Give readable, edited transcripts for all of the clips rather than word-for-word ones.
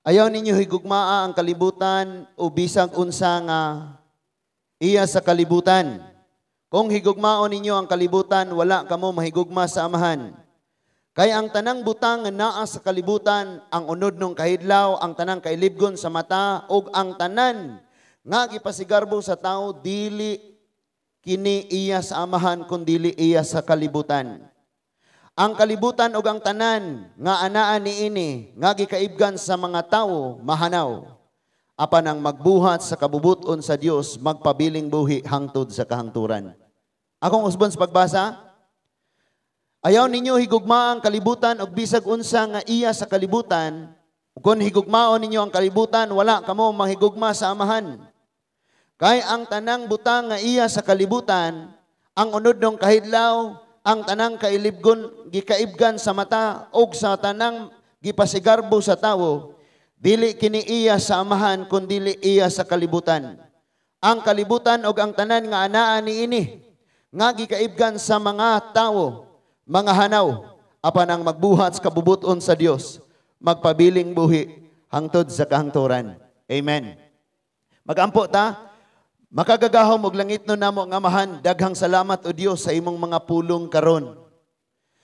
Ayaw ninyo higugmaa ang kalibutan o bisag unsa nga iya sa kalibutan. Kung higugmaon ninyo ang kalibutan, wala kamo mahigugma sa Amahan. Kay ang tanang butang nga naa sa kalibutan, ang unod nung kahidlaw, ang tanang kailibgon sa mata, ug ang tanan nga gipasigarbo sa tao, dili kini iya sa Amahan, kun dili iya sa kalibutan. Ang kalibutan ug ang tanan nga anaa niini nga gikaibgan sa mga tawo mahanaw. Apan ang magbuhat sa kabubuton sa Dios magpabiling buhi hangtod sa kahangturan. Akong usbon sa pagbasa, ayaw ninyo higugma ang kalibutan ug bisag unsa nga iya sa kalibutan. Kung higugmaon ninyo ang kalibutan, wala kamo mahigugma sa Amahan. Kay ang tanang butang nga iya sa kalibutan, ang unod ng kahidlaw, ang tanang kailibgon gikaibgan sa mata ug sa tanang gipasigarbo sa tawo, dili kini iya sa Amahan kun dili iya sa kalibutan. Ang kalibutan ug ang tanan nga anaa niini nga gikaibgan sa mga tawo mga hanaw, apan ang magbuhat sa kabubuton sa Dios magpabiling buhi hangtod sa kahangturan. Amen. Magampo ta. Makagagahom og langit no namo nga Amahan, daghang salamat o Dios sa imong mga pulong karon.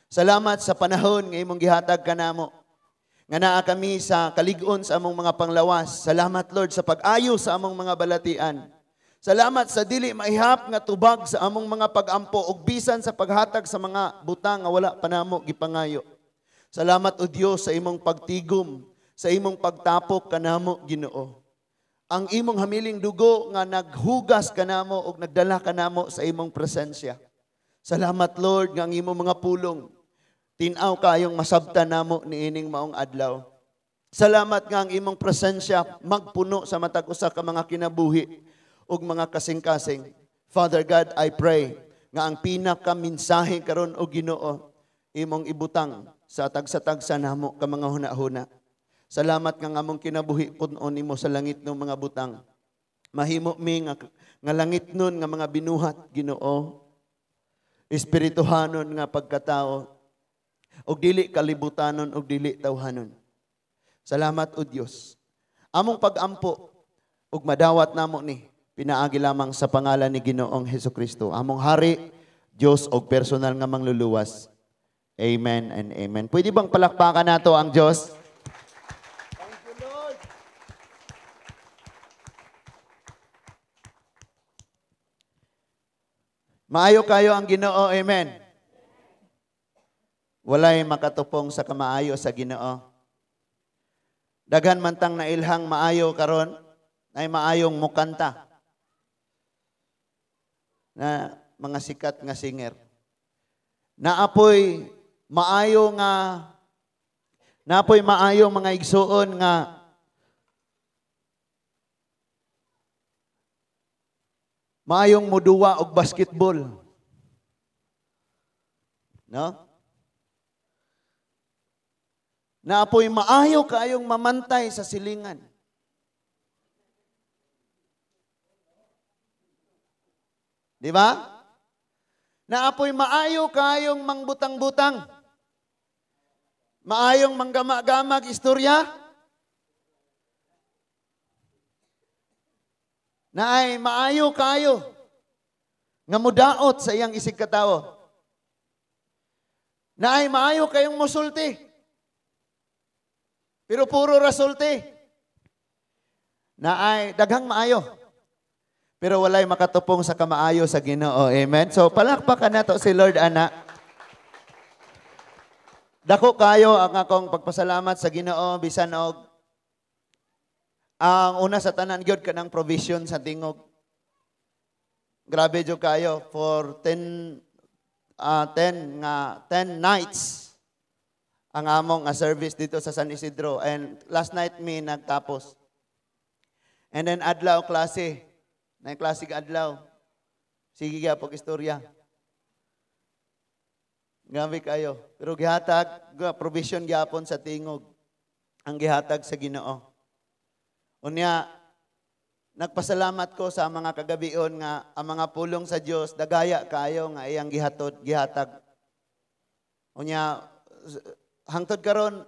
Salamat sa panahon nga imong gihatag kanamo. Nga naa kami sa kalig-on sa among mga panglawas. Salamat, Lord, sa pag-ayo sa among mga balatian. Salamat sa dili maihap nga tubag sa among mga pag-ampo ug bisan sa paghatag sa mga butang nga wala pa namo gipangayo. Salamat o Dios sa imong pagtigom, sa imong pagtapok kanamo, Ginoo. Ang imong hamiling dugo nga naghugas kanamo ug nagdala kanamo sa imong presensya. Salamat, Lord, nga ang imong mga pulong tin-aw kayong masabtan namo niining maong adlaw. Salamat nga ang imong presensya magpuno sa matag usa ka mga kinabuhi ug mga kasing-kasing. Father God, I pray nga ang pinakaminsahe karon o Ginoo imong ibutang sa tagsa-tagsa namo ka mga hunahuna. Salamat nga among kinabuhi puno nimo sa langit ng mga butang. Mahimo mi nga langit nun nga mga binuhat, Ginoo. Espirituhanon nga pagkatao ug dili kalibutanon ug dili tawhanon. Salamat o Dios. Among pagampo ug madawat namo ni pinaagi lamang sa pangalan ni Ginoong Hesukristo, among hari, Dios og personal nga mangluluwas. Amen and amen. Pwede bang palakpakan nato ang Dios? Maayo kayo ang Ginoo, amen. Walay makatupong sa kamaayo sa Ginoo. Daghan man tang nailhang maayo karon, ay maayong mukanta na mga sikat nga singer. Naapoy maayo nga naapoy maayo mga igsuon nga maayong muduwa og basketball. No? Naapoy maayo kaayong mamantay sa silingan. Di ba? Naapoy maayo kaayong mangbutang-butang. Maayong manggama-gamag istorya. Naay maayo kayo nga mudaot sa iyang isig katawo. Naay maayo kayong musulti. Pero puro rasulti. Naay daghang maayo. Pero walay makatupong sa kamaayo sa Ginoo. Amen. So palakpakan nato si Lord ana. Dako kayo ang akong pagpasalamat sa Ginoo bisan og ang una sa tanan gyud kanang provision sa tingog. Grabe jud kayo for 10 nights ang among nga service dito sa San Isidro, and last night mi nagtapos. And then adlaw klase, na klase adlaw. Sige gyapon istorya. Grabe kayo. Pero gihatag provision gyapon sa tingog ang gihatag sa Ginoo. Unya, nagpasalamat ko sa mga kagabion nga ang mga pulong sa Dios dagaya kaayo nga iyang gihatod, gihatag. Unya, hangtod karon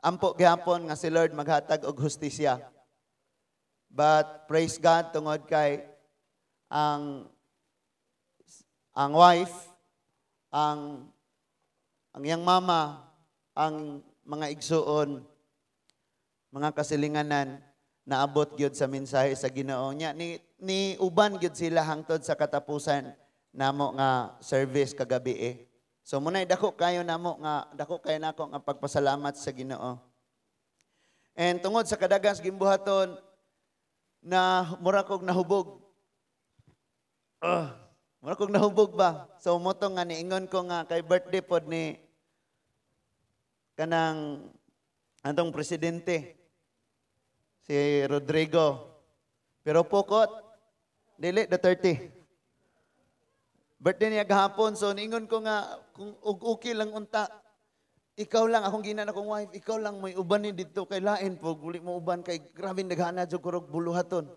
Ampo gihapon nga si Lord maghatag og hustisya. But praise God tungod kay ang wife, ang iyang mama, ang mga igsuon, mga kasilinganan, naabot gyud sa mensahe sa Ginoo nya ni uban gyud sila hangtod sa katapusan namo nga service kagabi eh. So munay dako kayo namo nga dako kayo nako nga pagpasalamat sa Ginoo. And tungod sa kadagan sa gimbuhaton na mura kog nahubog. Mura kog nahubog ba? So mao to nga niingon ko nga kay birthday pod ni kanang antong presidente si Rodrigo. Pero pukot dili Duterte. Birthday niya gahapon, so niingon ko nga kung og okay lang unta. Ikaw lang akong giingnan akong wife, ikaw lang may uban ni didto kay lain po guli mo uban kay grabe naghana jud kurog buluhaton.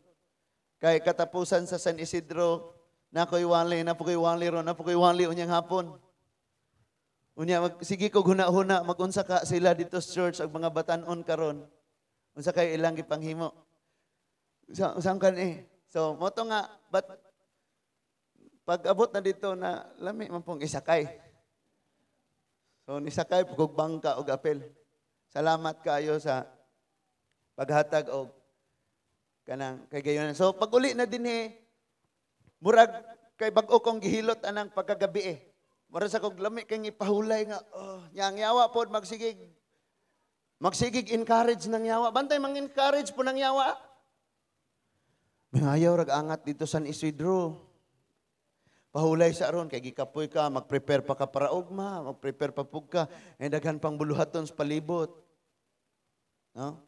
Kay katapusan sa San Isidro na ko'y wali, na po ko'y wali ron, na po ko'y wali unyang hapon. Unya mag, sige ko huna-huna magunsa ka sila dito sa church ag mga batan-on karon. Unsa kay ilang gipanghimo? Sa saan kan eh. So mao to nga but pag abot na dito na lami man pong isakay. So nisakay pug bangka og apel. Salamat kayo sa paghatag og kanang kay gayon. So pag uli na dinhi murag kay bag-o kong gihilot anang pagkagabi eh. Murag sa kog lami kay ipahulay nga oh, nya ang yawa pod magsigig encourage ng yawa. Bantay mang encourage po ng yawa. Mingayaw rag angat dito San Isidro. Pahulay sa aron kay gikapoy ka, mag-prepare pa ka para ugma, mag-prepare pa pug ka, eh daghan pang buluhaton sa palibot. No?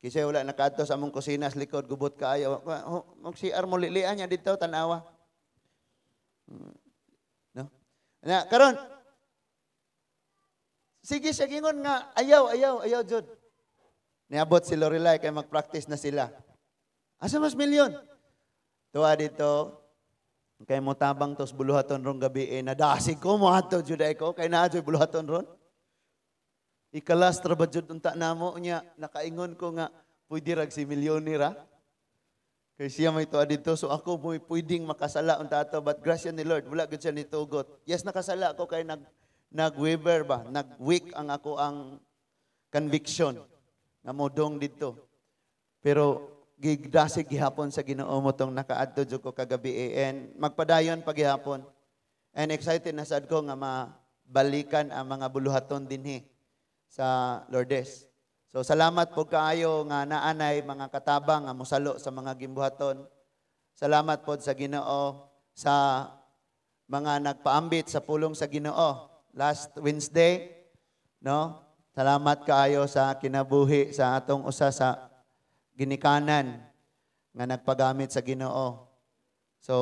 Kasi wala nakaadto sa among kusina sa likod, gubot kaayo. Mag CR mo lilian niya dito, tanawa. No? Na, karon sige siya gingon nga ayaw, ayaw, ayaw jud. Niabot si Lorelai kay mag-practice na sila. Asa mas milyon? Tuwa dito, kay mo tabang tos buluhaton rong gabi eh, nadasig ko mo ato jud ay ko kay naa jud buluhaton ron. Ikalas tra ba jud unta namo nya nakaingon ko nga pwede rag si milyonera. Kay siya may tuwa dito, so ako mo pwedeng makasala unta ato, but grasya ni Lord wala gud siya nitugot. Yes, nakasala ko kay nag waver ba, nag-weak ang ako ang conviction nga modong didto. Pero gigdasig gihapon sa Ginoo mo tong nakaadto jud ko kagabi eh. And magpadayon paghihapon. And excited na sad ko nga mabalikan ang mga buluhaton dinhi sa Lourdes. So salamat po kaayo nga naanay mga katabang nga mosalo sa mga gimbuhaton. Salamat pod sa Ginoo sa mga nagpaambit sa pulong sa Ginoo last Wednesday, no? Salamat kaayo sa kinabuhi sa atong usa sa ginikanan nga nagpagamit sa Ginoo. So,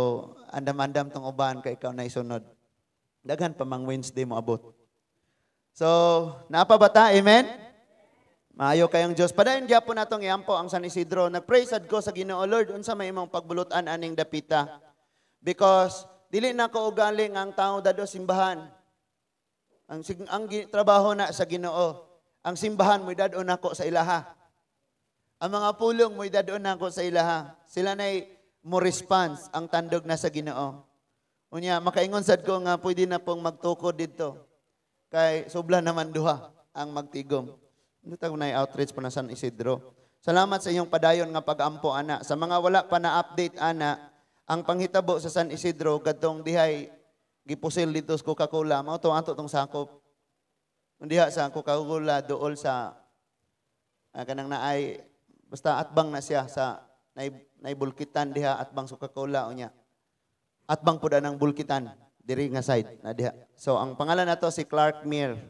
andam-andam tong uban kay ikaw na isunod. Daghan pa mang Wednesday mo abot. So, naa pa ba ta? Amen? Maayo kayong Diyos. Padayon gyapon natong iampo ang San Isidro. Nagpray sad ko sa Ginoo, "Lord, unsa may imong pagbulutan aning dapita?" Because dili na ko ugali nga ang tao dado simbahan. Ang trabaho na sa Ginoo. Ang simbahan mo'y dad-on nako sa ilaha. Ang mga pulong mo'y dad-on nako sa ilaha. Sila na'y mo response ang tandog na sa Ginoo. Unya makaingon sad ko nga pwede na pong magtukod dito. Kay sobla naman duha ang magtigom. Ano tawag na outreach pa na San Isidro. Salamat sa inyong padayon nga pag-ampo ana. Sa mga wala pa na update ana, ang panghitabo sa San Isidro kadtong dihay gipusil dito sa Coca-Cola, mao to ato tong sakop. Diha sa Coca-Cola dool sa kanang naay basta atbang na siya sa nay bulkitan diha atbang sa Coca-Cola unya. Atbang pud ang bulkitan diri nga side na diha. So ang pangalan nato si Clark Mir.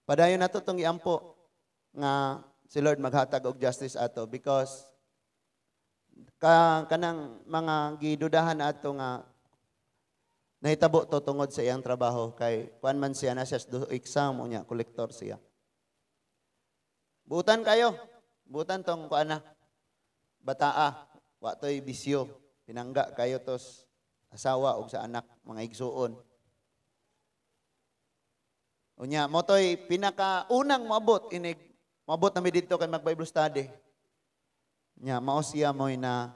Padayon nato tong iampo nga si Lord maghatag og justice ato because kanang mga gidudahan ato nga nahitabo to tungod sa iyang trabaho kay kuan man siya na siya do exam unya kolektor siya. Butan kayo. Butan tong kuan na. Bataa, wa to'y bisyo. Pinangga kayo tos asawa og sa anak, mga igsuon. Unya, motoy pinakaunang moabot inig moabot nami didto kay mag-Bible study. Nya, mao siya mo'y na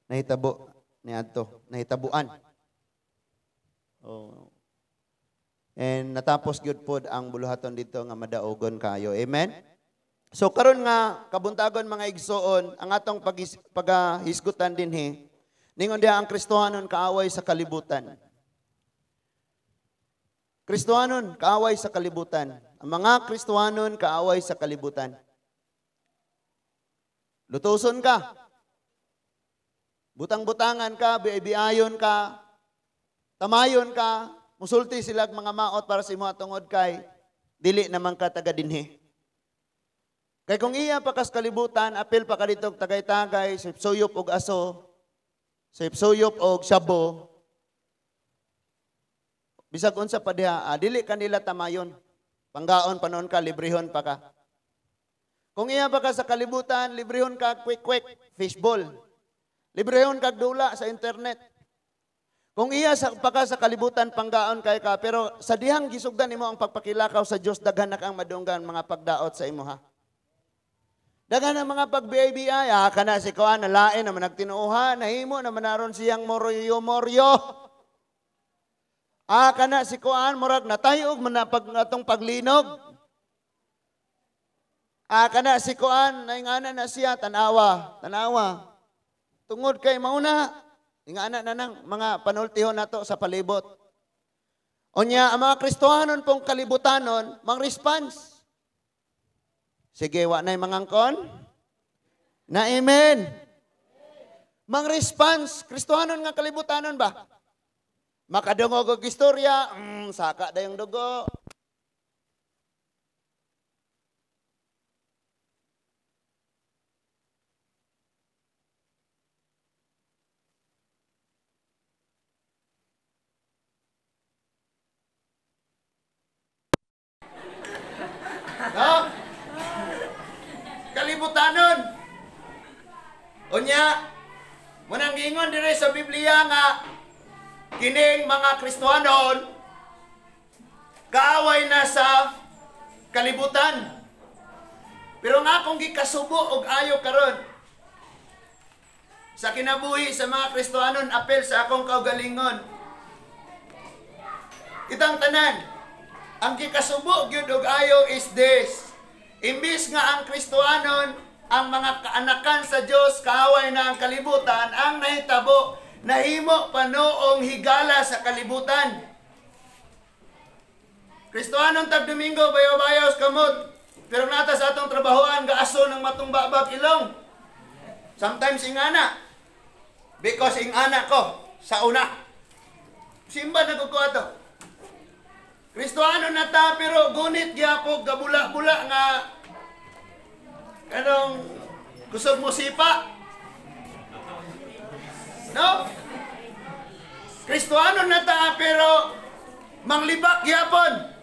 nahitabo niadto, nahitabuan. Oh. And natapos gyud pod ang buluhaton dito nga madaogon kayo. Amen. So karon nga kabuntagon mga igsoon, ang atong paghisgutan dinhi, ningon diha ang Kristohanon kaaway sa kalibutan. Kristohanon kaaway sa kalibutan. Ang mga Kristohanon kaaway sa kalibutan. Lutuson ka. Butang-butangan ka, biayon ka, tamayon ka, musulti silag mga maot para sa imo tungod kay dili naman ka taga dinhi. Kay kung iya pa kas kalibutan, apil pa ka dito tagay-tagay, suyop og aso, suyop og sabo. Bisag unsa pa diha, dili kanila tamayon. Panggaon pa noon ka, librehon pa ka. Kung iya pa ka sa kalibutan, librehon ka quick-quick, fishball. Librehon kag dula sa internet. Kung iya pa ka sa kalibutan, panggaon kay ka, pero sa dihang gisugdan nimo ang pagpakilakaw sa Dios, daghan na kang madunggan mga pagdaot sa imo ha. Daghan ang mga pag-BIBI, kana si kuan nalain naman nagtinuohan, nahimo naman aron siyang moryo-moryo. Kana si kuan murag natayog man na pag atong paglinog. Kana si kuan naingana na siya tanawa, tanawa. Tungod kay mauna, ingana na nang mga panultihon nato sa palibot. Unya ang mga Kristohanon pong kalibutanon, mang response. Sige, wa na'y mangangkon? Na amen. Mang response, Kristohanon nga kalibutanon ba? Makadungog og istorya, saka dayong dugo. No? Kalibutanon. Unya, munang giingon dire sa Biblia nga kining mga Kristohanon kaaway na sa kalibutan. Pero nga akong gikasubo og ayo karon sa kinabuhi sa mga Kristohanon, apel sa akong kaugalingon. Kitang tanan, ang gikasubo gyud og ayo is this. Imbis nga ang Kristohanon, ang mga kaanakan sa Dios, kaaway na ang kalibutan, ang nahitabo, nahimo panoong higala sa kalibutan. Kristohanon tag Domingo, bayaw-bayaw sa kamot. Pero nata sa atong trabahoan, gaaso ng matungbabag ilong. Sometimes ingana. Because ingana ko sa una. Simba na ko ato. Kristohanon na ta, pero gunit gyapon gabula-bula nga kanong kusog mo sipa. No? Kristohanon na ta, pero manglibak gyapon.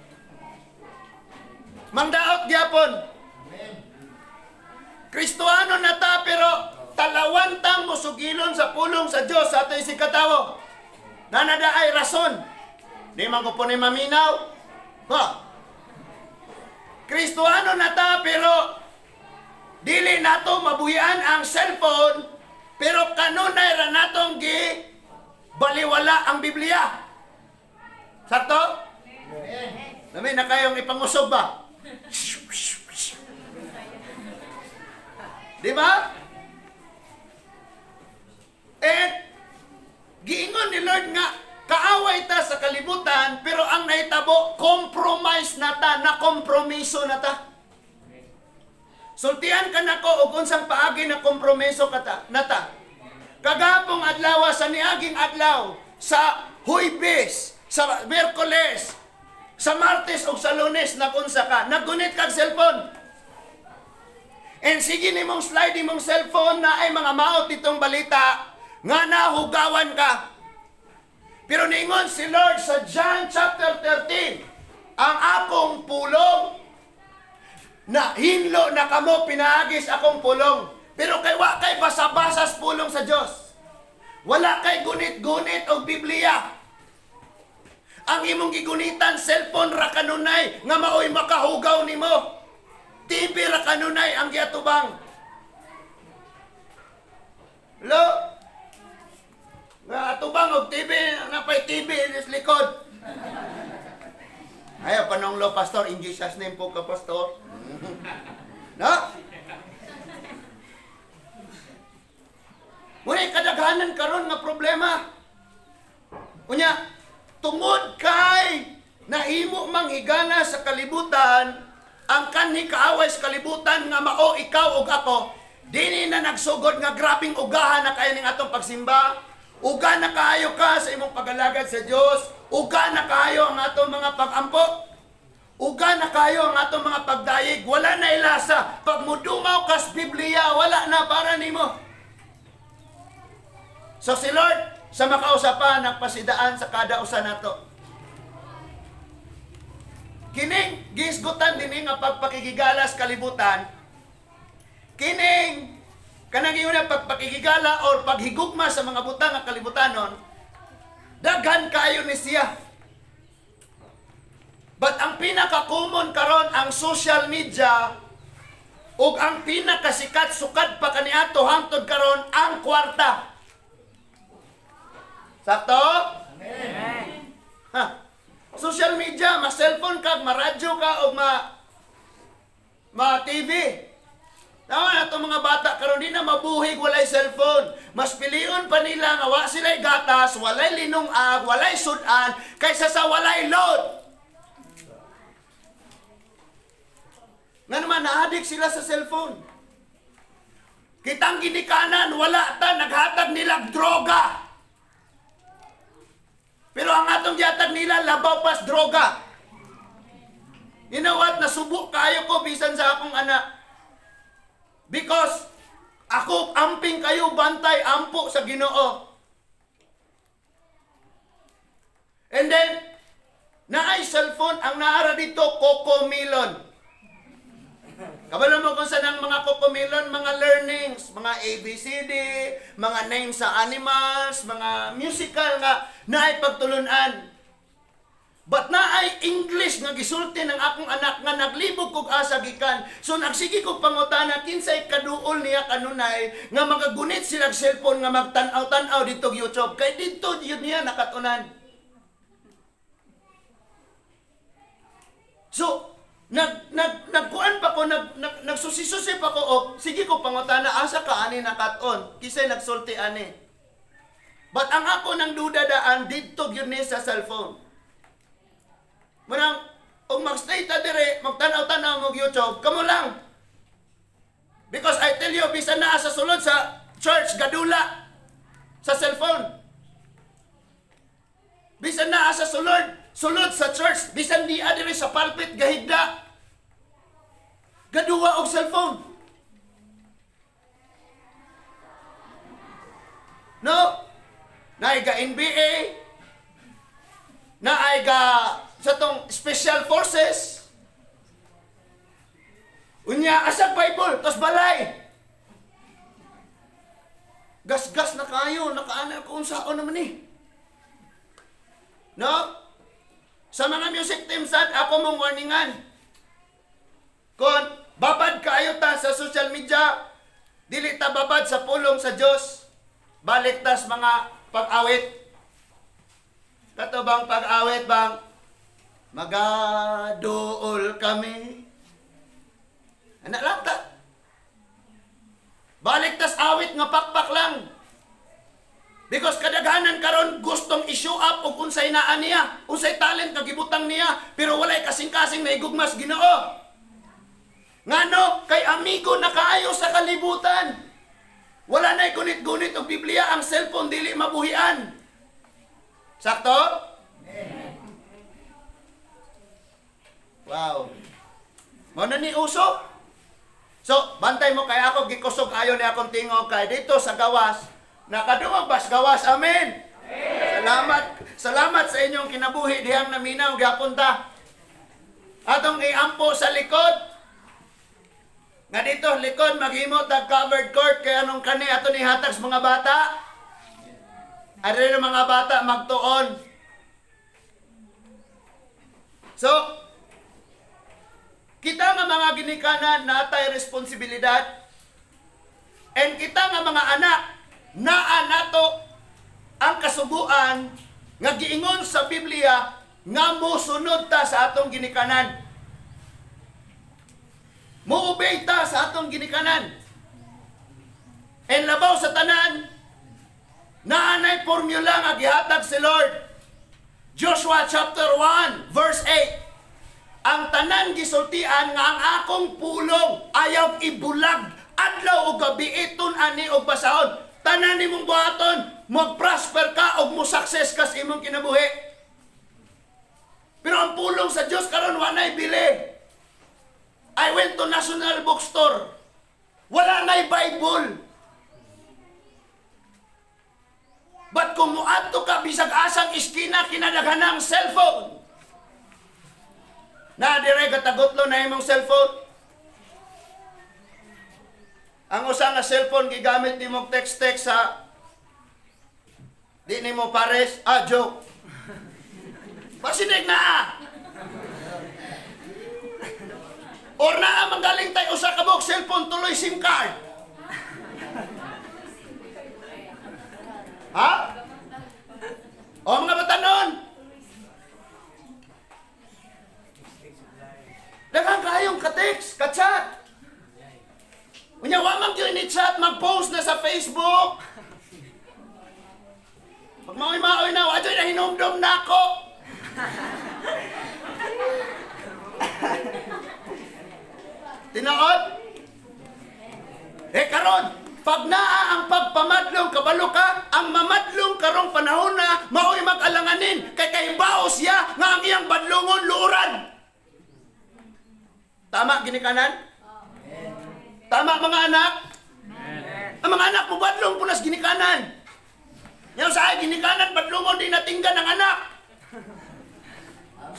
Mangdaot gyapon. Kristohanon na ta, pero talawan tang musugilon sa pulong sa Dios sa ato isigkatawo. Nanada ay rason. Di man ko po ni maminaw. Ha? Kristohano na ta, pero dili nato mabuhian ang cellphone, pero kanunay ra natong gi baliwala ang Biblia. Sakto? Nami na kayong ipangusog ba? Di ba? And giingon ni Lord nga kaaway ta sa kalibutan, pero ang nahitabo, compromise na ta, na kompromiso na ta. Sultian ka nako og unsang paagi na kompromiso ka ta, na ta. Kagapong adlaw sa niaging adlaw, sa Huwebes, sa Miyerkules, sa Martes o sa Lunes, nagunsa ka, naggunit kag cellphone. And sige nimong slide nimong cellphone na ay mga maot itong balita nga nahugawan ka. Pero niingon si Lord sa John chapter 13, ang akong pulong, na hinlo na kamo pinaagis akong pulong. Pero kay wa kay basa-basas pulong sa Dios. Wala kay gunit-gunit og Biblia. Ang imong gigunitan, cellphone ra kanunay nga maoy makahugaw nimo. TV ra kanunay ang giatubang. Lo? Nga atubang og TV, napay TV sa likod. Ayaw panong lo, pastor, in Jesus name po ka, pastor. No? Ngunit kadaghanan karon nga problema. Unya, tungod kay nahimo mang higala sa kalibutan, ang kanhi kaaway sa kalibutan nga mao ikaw ug ako, dini na nagsugod nga grabing ugahan na kayo ning atong pagsimba. Uga na kaayo ka sa imong pagalagad sa Dios, uga na kaayo ang atong mga pag-ampo. Uga na kayo ang atong mga pagdayeg, wala na ilasa. Pag mudumaw kas Biblia, wala na para nimo. So si Lord, sa makausapan, nagpasidaan sa kada usa nato. Kining gisgutan dinhi nga pagpakigigalas kalibutan, kining kanang ingon pagpakigigala or paghigugma sa mga butang nga kalibutanon, daghan kayo ni siya. But ang pinaka-common karon ang social media ug ang pinakasikat sukad pa kaniadto hangtod karon ang kwarta. Sakto? Amen. Ha. Social media, ma-cellphone ka, ma-radyo ka o ma-TV. Tama na itong mga bata karon di na mabuhig walay cellphone. Mas pilion pa nila nga wa sila'y gatas, walay linungag, walay sudan, kaysa sa walay load. Nga naman, na-addict sila sa cellphone. Kitang ginikanan, wala ta, naghatag nila droga. Pero ang atong gihatag nila, labaw pas droga. You know what? Nasubo kayo ko bisan sa akong anak. Because ako amping kayo bantay ampo sa Ginoo. And then naay cellphone ang naara dito Cocomelon. Kabalo mo kung saan ang mga Cocomelon, mga learnings, mga ABCD, mga names sa animals, mga musical nga naay pagtulunan. But naay English nga gisulti ng akong anak nga naglibog kog asa gikan. So nagsige kog pangutana kinsay kaduol niya kanunay nga magagunit sila cellphone nga magtan-aw-tan-aw dito YouTube kay didto yun niya nakatunan. So nagkuan pa ko, nagsusi-susi pa ko, oh, sige ko pangutana asa ka ani nakat-on kinsay nagsulti ani. But ang ako nang duda daan didto gyud ni sa cellphone. Manang, kung magstay ta dire, magtanaw-tanaw mo YouTube, kamo lang. Because I tell you, bisan naa sa sulod sa church, gadula sa cellphone. Bisan naa sa sulod sa church, bisan di dire sa pulpit, gahigda. Gaduwa og cellphone. No? Naay ga NBA, naay ga sa tong special forces. Unya asag Bible tos balay. Gasgas na kayo, nakaana ko unsaon naman ni. No? Sa mga music team sad ako mong warningan. Kon babad kaayo ta sa social media, dili ta babad sa pulong sa Dios. Balik tas mga pag-awit. Kato bang pag-awit bang magaduol kami. Anak lang ta. Balik tas awit nga pakpak lang. Because kadaghanan karon gustong i-show up og unsay naa niya, unsay talent nga gibutang niya, pero walay kasing-kasing na igugmas Ginoo. Ngano kay amigo na kaayo sa kalibutan. Wala nay gunit-gunit og Biblia, ang cellphone dili mabuhian. Sakto? Amen. Wow. Mao na ni uso. So, bantay mo kay ako gikusog ayo ni akong tingog kay dito sa gawas. Nakadungog bas gawas. Amen. Amen. Salamat. Salamat sa inyong kinabuhi dihang naminaw gyapon ta. Atong iampo sa likod. Nga dito likod maghimo tag covered court kay anong kani ato ni hatag sa mga bata. Ari mga bata magtuon. So, kita nga mga ginikanan natay responsibilidad, and kita nga mga anak naa nato ang kasuguan nga giingon sa Biblia nga mosunod ta sa atong ginikanan. Mo-obey ta sa atong ginikanan. And labaw sa tanan, naanay formula nga gihatag si Lord. Joshua chapter 1 verse 8. Ang tanan gisultian nga ang akong pulong ayaw ibulag adlaw o gabi itun-ani og basahon. Tanan nimong buhaton, mag-prosper ka og mo-success ka sa imong kinabuhi. Pero ang pulong sa Dios karon wa nay bili. I went to National Bookstore. Wala nay Bible. But kung muadto ka bisag asang iskina, kinadaghanang cellphone. Na dire katagutlo na imong cellphone. Ang usa nga cellphone gigamit nimong text-text sa di nimo pares, joke. Pasinig na ah. Or naa manggaling tay usa ka buok cellphone tuloy SIM card. Ha? O mga batanon. Daghang kayong ka-text, ka-chat. Unya wa man gyud ni chat, mag-post na sa Facebook. Pag maoy-maoy na, wa jud na hinumdum nako. Tinood? Eh karon, pag naa ang pagpamadlong, kabalo ka, ang mamadlong karong panahon na maoy mag-alanganin kay kahibaw siya nga ang iyang badlongon luoran. Tama ginikanan? Tama mga anak? Amen. Ang mga anak mo badlong punas ginikanan. Yaw sa ay ginikanan badlongon di natinggan ang anak.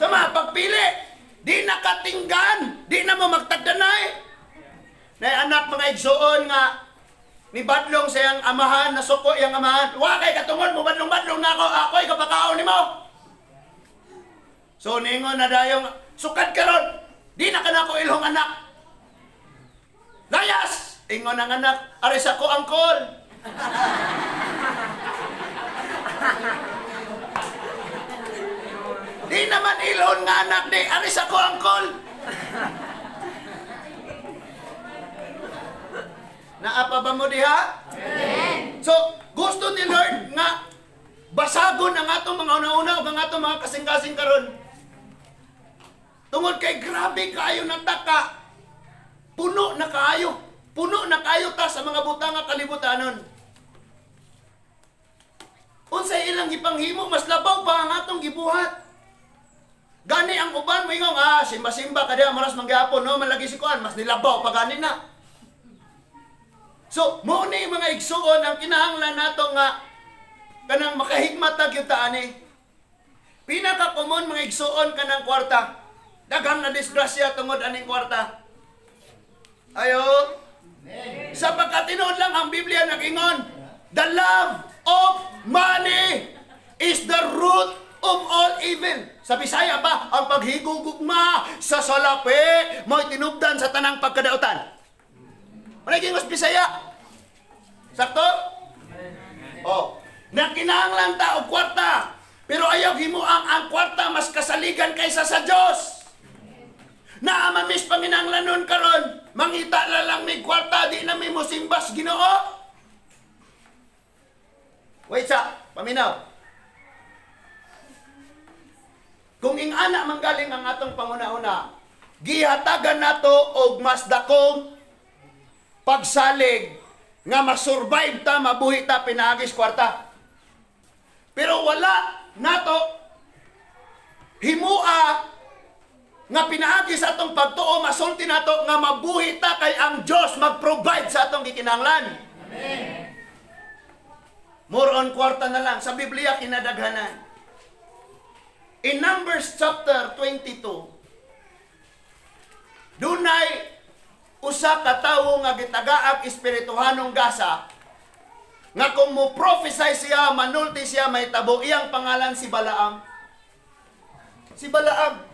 Sa mga pagpili, di nakatinggan, di na mo magtagdanay. Na anak mga igsuon nga ni badlong sa iyang amahan, nasuko iyang amahan. Wa kay katungod mo badlong-badlong na ako, ako'y kapakaon nimo. So ningon na dayong sukad karon, di na kanako ilhong anak. Layas! Ingon ang anak, aris ako angkol. Di naman ilhon nga anak di, aris ako angkol. Naapa ba mo diha? Amen. So, gusto ni Lord nga basagon ang atong mga una-una o ang atong mga kasing-kasing karon. Tungod kay grabe kaayo nataka. Puno na kaayo. Puno na kaayo ta sa mga butang nga kalibutanon. Unsay ilang gipanghimo, mas labaw pa ang atong gibuhat. Gani ang uban moingon, simba-simba kada moras mangyapon, no, man lagi si kuan, mas nilabaw pa gani na. So, mo ni mga igsuon ang kinahanglan nato nga kanang makahigmat ta gyud ta ani. Pinaka-common mga igsuon kanang kwarta. Daghang na disgrasya tungod aning kwarta. Ayo. Sa pagkatinuod lang ang Biblia nag-ingon, the love of money is the root of all evil. Sa Bisaya pa, ang paghigugugma sa salapi mo'y tinubdan sa tanang pagkadautan. Managing Bisaya. Sakto? Oh, nakinahanglan ta og kwarta, pero ayaw himuang ang kwarta mas kasaligan kaysa sa Dios. Naamamis panginahanglanon karon, mangita la lang mig kwarta, di na mi mosimbas Ginoo. Wait sa, paminaw. Kung ingana manggaling ang atong panguna-una, gihatagan nato og mas dakong pagsalig nga masurvive ta, mabuhi ta pinaagis kwarta. Pero wala nato himua nga pinaagi sa atong pagtuo, masulti nato nga mabuhi ta kay ang Dios mag-provide sa atong gikinahanglan. Amen. More on kwarta na lang sa Biblia kinadaghanan. In Numbers chapter 22, dunay usa ka tawo nga gitagaag espirituhanong gasa nga kung mo prophesy siya, manulti siya, may tabo. Iyang pangalan si Balaam. Si Balaam.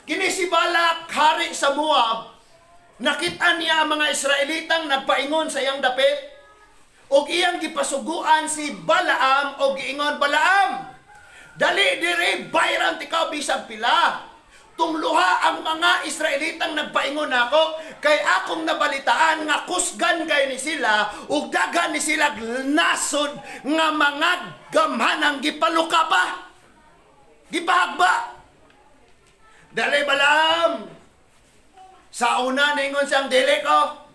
Kini si Balak, hari sa Moab, nakita niya ang mga Israelitang nagpaingon sa iyang dapit, og iyang gipasuguan si Balaam og giingon, Balaam, dali diri, bayran tikaw bisag pila. Tungluha ang mga Israelitang nagpaingon nako, kay akong nabalitaan nga kusgan kay ni sila ug daghan ni sila nasod nga mga gamhanang gipaluka pa, gipahagba. Dali Balaam. Sa una ningon siyang dili ko.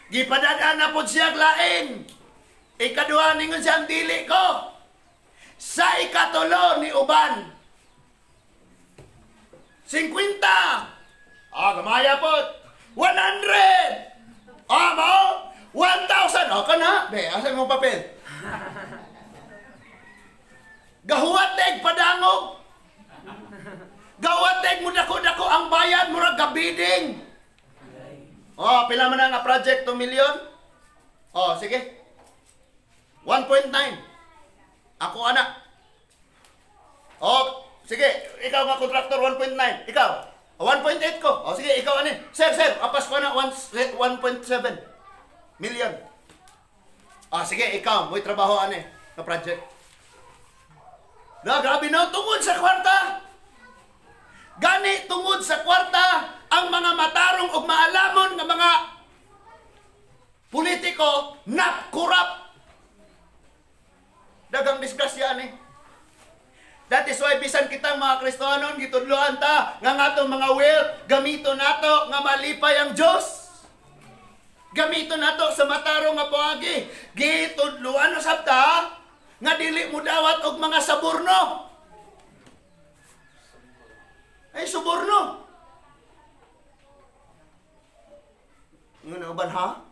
Gipadad-an na pod siya lain. Ikaduha ningon siyang dili ko. Sa ikatulo ni uban 50. Ah, gamaya pod. 100. Ah, mo 1,000. O kana, be, asa imong papel? Gahuwat teg padangog. Gahuwat teg mo dako-dako ang bayad murag gabiding. Oh, pila man na nga project, 2 million? Oh, sige. 1.9. Ako ana. Oh, sige, ikaw nga kontraktor 1.9. Ikaw, 1.8 ko. Oh, sige, ikaw ani. Sir, sir, apas ko na 1.7 million. Ah, sige, ikaw, mo'y trabaho ani na project. Na, grabe na, tungod sa kwarta. Gani tungod sa kwarta ang mga matarong ug maalamon nga mga politiko nap-corrupt. Dagang disgrasya ani. That is why bisan kitang mga Kristohanon gitudloan ta nga ngatong mga wealth gamito nato nga malipay ang Dios. Gamito nato sa matarong nga paagi. Gitudloan usab ta nga dili mo dawat og mga saborno. Ay suborno. Ngano uban ha?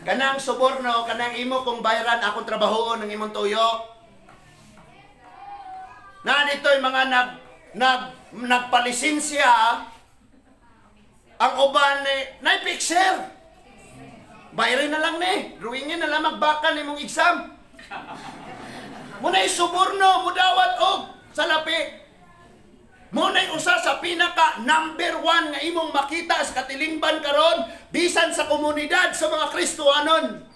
Kanang suborno, kanang imo kung bayaran akong trabahoon ng imong tuyo. Na dito'y mga nagpalisensya ang uban ni nay picture. Bayarin na lang ni, drawingin na lang magbaka ni mong exam. Muna'y suborno, mudawat og salapi. Muna'y usa sa pinaka number 1 nga imong makita sa katilingban karon bisan sa komunidad sa mga Kristohanon.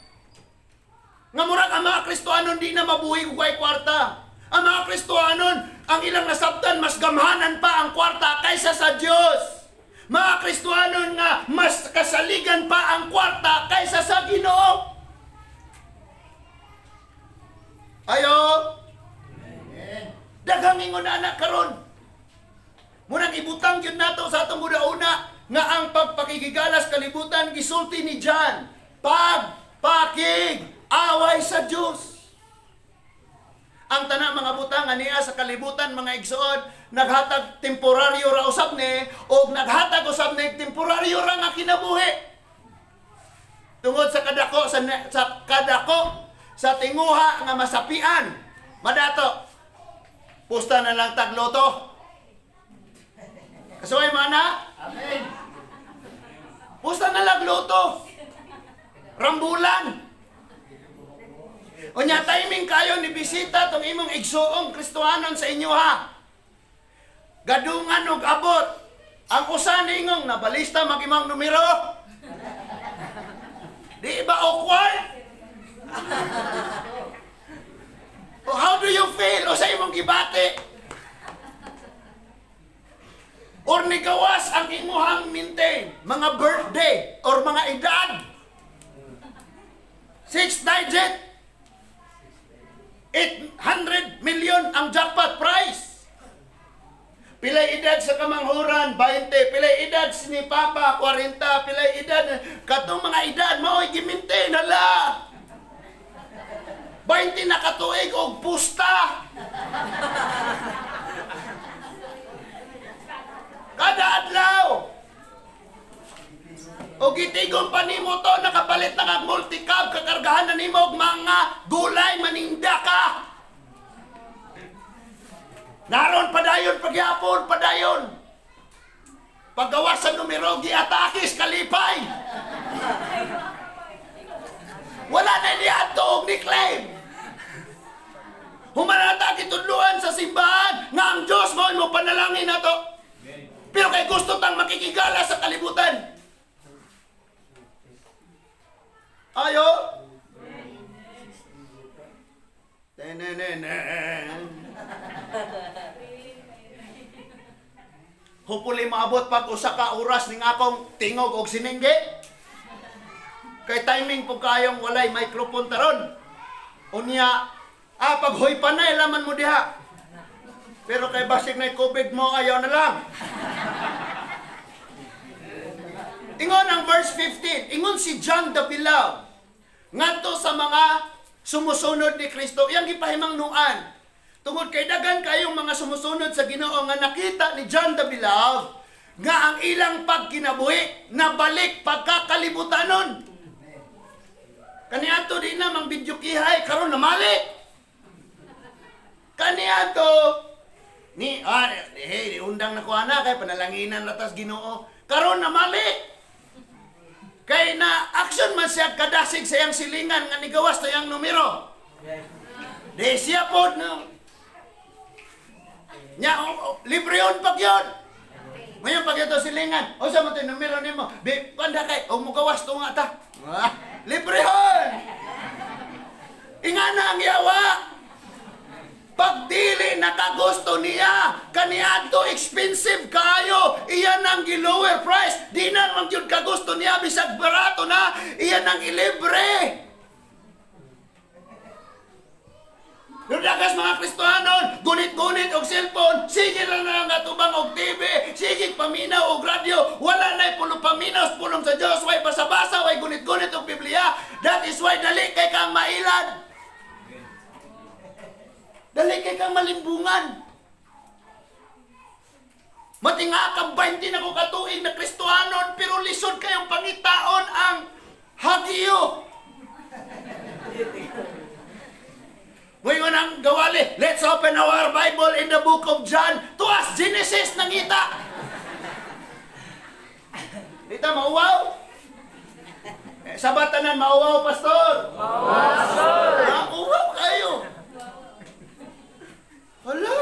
Nga murag ang mga Kristohanon di na mabuhi ug way kwarta. Ang mga Kristohanon, ang ilang nasabtan mas gamhanan pa ang kwarta kaysa sa Dios. Mga Kristohanon nga mas kasaligan pa ang kwarta kaysa sa Ginoo. Ayo. Amen. Daghang ingon anak karon. Munang ibutang gyud nato sa atong una nga ang pagpakigigalas kalibutan gisulti ni John, pagpakig away sa Dios. Ang tanang mga butang aniya sa kalibutan mga igsoon naghatag temporaryo ra usab ni og naghatag usab ni temporaryo ra nga kinabuhi. Tungod sa kadako sa kadako sa tinguha nga masapian, madato. Pusta na lang tagloto. Kasuway mana? Amen. Pusta na lang loto. Rambulan. Unya timing kayo ni bisita tong imong igsuong Kristohanon sa inyo ha. Gadungan og abot. Ang usa ningong nabalista mag imong numero. Di ba awkward? Oh, how do you feel? O sa imong gibati? Or nigawas ang imuhang maintain, mga birthday or mga edad. 6 digit. 800 million ang jackpot prize. Pilay edad sa kamanghuran, 20. Pilay edad ni Papa, 40. Pilay edad, katong mga edad, mao'y gimintain, hala. 20 na katuig og pusta. Kada adlaw. O gitigong pa nimo to, nakapalit na kag multicab, kakargahan na nimo og mga gulay, maninda ka. Naron padayon, pagyapon, padayon. Paggawa sa numero, giatakis, kalipay. Wala na niadto og ni-claim. Humanata gitudluan sa simbahan nga ang Diyos mao mo panalangin nato. Pero kay gusto tang makikigala sa kalibutan. Ayo. Hopefully maabot pag usa ka oras ning akong tingog og sininggi. Kay timing po kayong walay microphone taron. Unya, paghoy panay laman mo diha. Pero kay basig na COVID mo, ayaw na lang. Ingon ang verse 15, ingon si John the Beloved ngadto sa mga sumusunod ni Kristo, iyang gipahimang nuan. Tungod kay dagan kayong mga sumusunod sa Ginoo nga nakita ni John the Beloved nga ang ilang pagkinabuhi nabalik pagkakalibutanon. Kaniadto di na mang video kihay karon namali. Kaniadto ni hey, undang na ko ana kay panalanginan latas Ginoo. Karon namali. Kay na action man siya kadasig sa iyang silingan nga nigawas ta iyang numero. Di siya pod no. Nya libre yon pag yon. Ngayon pag ito silingan, o sa mo to numero nimo? Bi panda kay o mugawas to nga ta. Libre hon. Ingana ang yawa. Pagdili nakagusto niya, kaniadto expensive kaayo, iyan ang gi-lower price. Di na man gyud kagusto niya bisag barato na, iyan ang ilibre. Dagas mga Kristohanon, gunit-gunit og cellphone, sige lang na ang atubang og TV, sige paminaw og radyo, wala na'y pulong paminaw sa pulong sa Diyos, way basa-basa, way gunit-gunit og Biblia. That is why dali kay kang mailad. Dali kay kang malimbungan. Matinga kang 20 na ko katuig na Kristohanon, pero lisod kayong pangitaon ang hagiyo. Ngayon ang gawali, let's open our Bible in the book of John. Tuas Genesis nangita. Dita mauwaw? Eh, sa batanan, mauwaw, pastor. Mauwaw, pastor. Mauwaw kayo. Hala.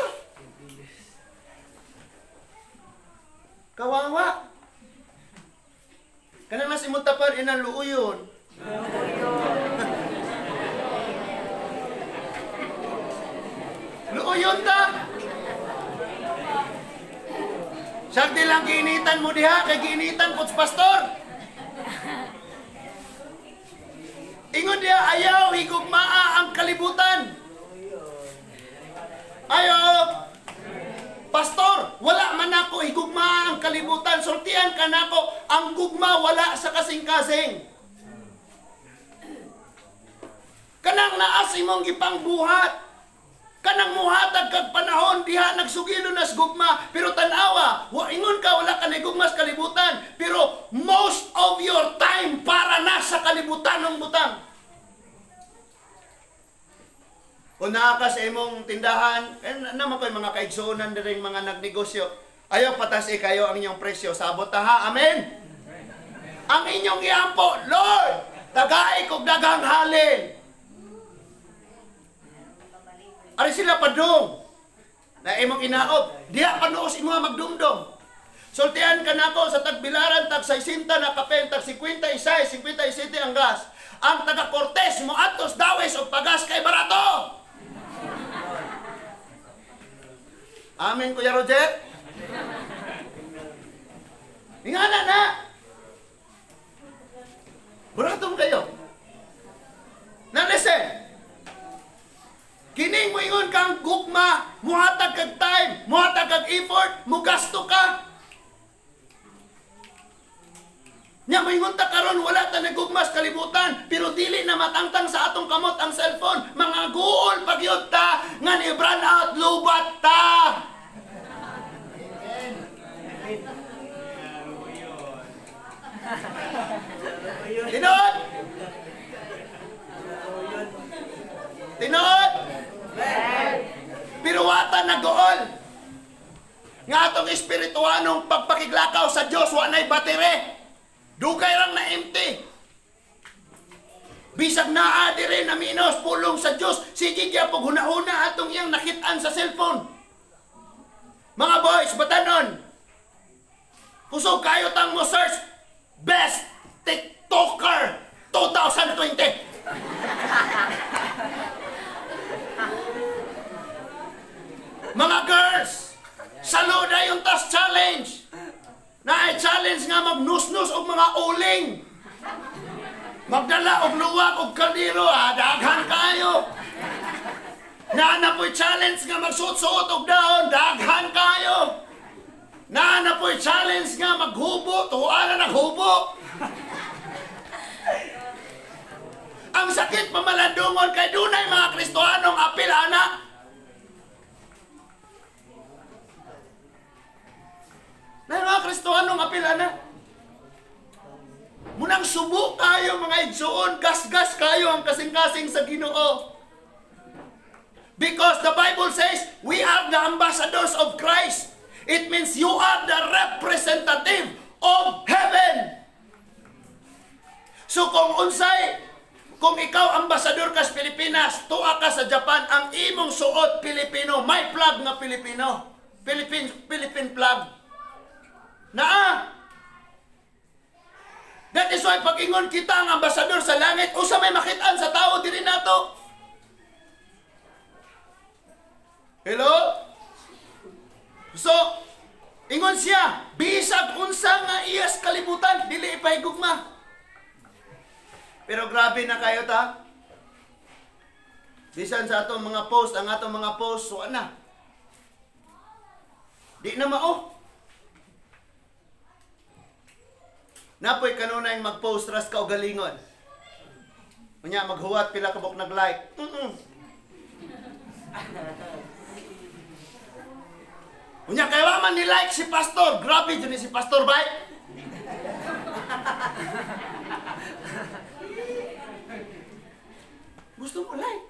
Kawawa. Kanang nasimuntapan, inang luuyon. Luuyon ta. Sagdi lang giinitan mo diha, kay giinitan po pastor. Ingon diha, ayaw higugmaa ang kalibutan. Ayaw. Pastor, wala man ako higugmaa ang kalibutan. Sultian ka nako, ang gugma wala sa kasing-kasing. Kanang naas imong gipangbuhat. Kanang muhatag kag panahon diha nagsugilo nas gugma, pero tan-awa, wa ingon ka wala ka nagugma sa kalibutan, pero most of your time para na sa kalibutan ng butang. Kung naa ka sa imong tindahan, eh, naman ko'y mga kaigsuonan diri mga nagnegosyo. Ayaw patas kayo ang inyong presyo, sabot ta ha. Amen. Ang inyong giampo, Lord, tagay kog daghang halin. Ari sila padung na imong inaob, diha panuos imo magdumdum. Sultian ka nako sa tagbilaran, tag 60 na kape, tag 56, 57 ang gas. Ang taga Cortes mo atos dawes og pagas kay barato. Amen, Kuya Roger. Ingana na. Barato mo kayo. Now listen. Kining moingon kang gugma, muhatag kag time, muhatag kag effort, mugasto ka. Nya moingon ta karon wala ta nagugma sa kalibutan, pero dili na matangtang sa atong kamot ang cellphone. Mga guol pagyud ta nga ni brand out lubat ta. Tinod! Tinod! Pero wata nag-gool. Nga atong espirituanong pagpakiglakaw sa Diyos, wa na'y batere. Dugay rang na-empty. Bisag naa dire na minos pulong sa Dios, sige gyapon hunahuna atong iyang nakit-an sa cellphone. Mga boys, batanon. Kusog kayo tang mo search best TikToker 2020. Mga girls, saluda yung tas challenge. Na challenge nga magnusnus og mga uling. Magdala og luwak og kaldero, daghan kayo. Naa po'y challenge nga magsuot-suot og dahon, daghan kayo. Naa po'y challenge nga maghubo, tuwa na naghubo. Ang sakit pamalandungon kay dunay mga Kristohanong apil ana. Nay mga Kristohanong apil ana. Munang subo kayo mga igsuon, gasgas kayo ang kasing-kasing sa Ginoo. Because the Bible says, we are the ambassadors of Christ. It means you are the representative of heaven. So kung unsay, kung ikaw ambassador ka sa Pilipinas, tuwa ka sa Japan, ang imong suot Pilipino, may flag nga Pilipino. Philippine flag. Naa! That is why pag-ingon kita ang ambasador sa langit, usa may makitaan sa tao diri nato. Hello? So, ingon siya, bisag unsa nga iyas kalibutan, dili ipahigugma. Pero grabe na kayo ta. Bisan sa atong mga post, ang atong mga post, so ana. Di na mao. Napoy kanunay mag-post ras ka o galingon. Unya maghuwat pila kabok nag-like. Unya kay wa man ni like si pastor, grabe jud ni si pastor bay. Gusto mo like?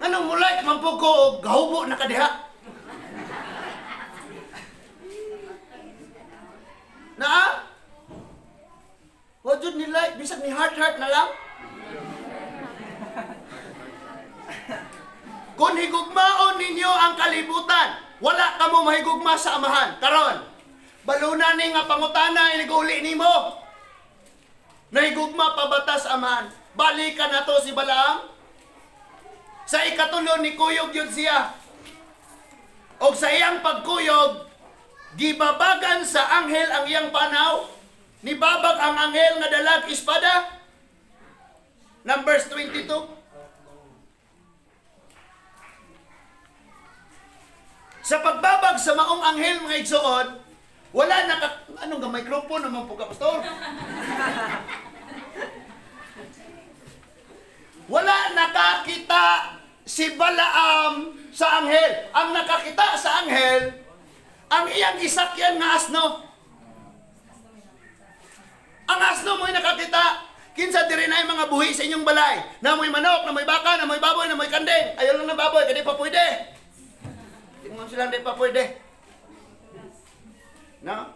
Anong mo like man po ko og gahubo na ka diha? Naa? Wa jud ni like, bisag ni heart heart na lang. Kung higugmaon ninyo ang kalibutan, wala kamo mahigugma sa Amahan. Karon, baluna ni nga pangutana iniguli nimo. Nahigugma pa ba ta sa Amahan? Balikan nato si Balaam. Sa ikatulo ni kuyog yun siya. Og sa iyang pagkuyog, gibabagan sa anghel ang iyang panaw. Nibabag ang anghel nga dalag espada. Numbers 22. Sa pagbabag sa maong anghel mga igsoon, wala naka... Anong ga microphone naman po ka, pastor? Wala nakakita si Balaam sa anghel. Ang nakakita sa anghel, ang iyang isakyan nga asno. Ang asno mo'y nakakita. Kinsa diri na mga buhi sa inyong balay. Namoy manok, namoy baka, namoy baboy, namoy kanding. Ayaw lang ng baboy, kadi pa pwede. Tingnan sila, di pa pwede. No?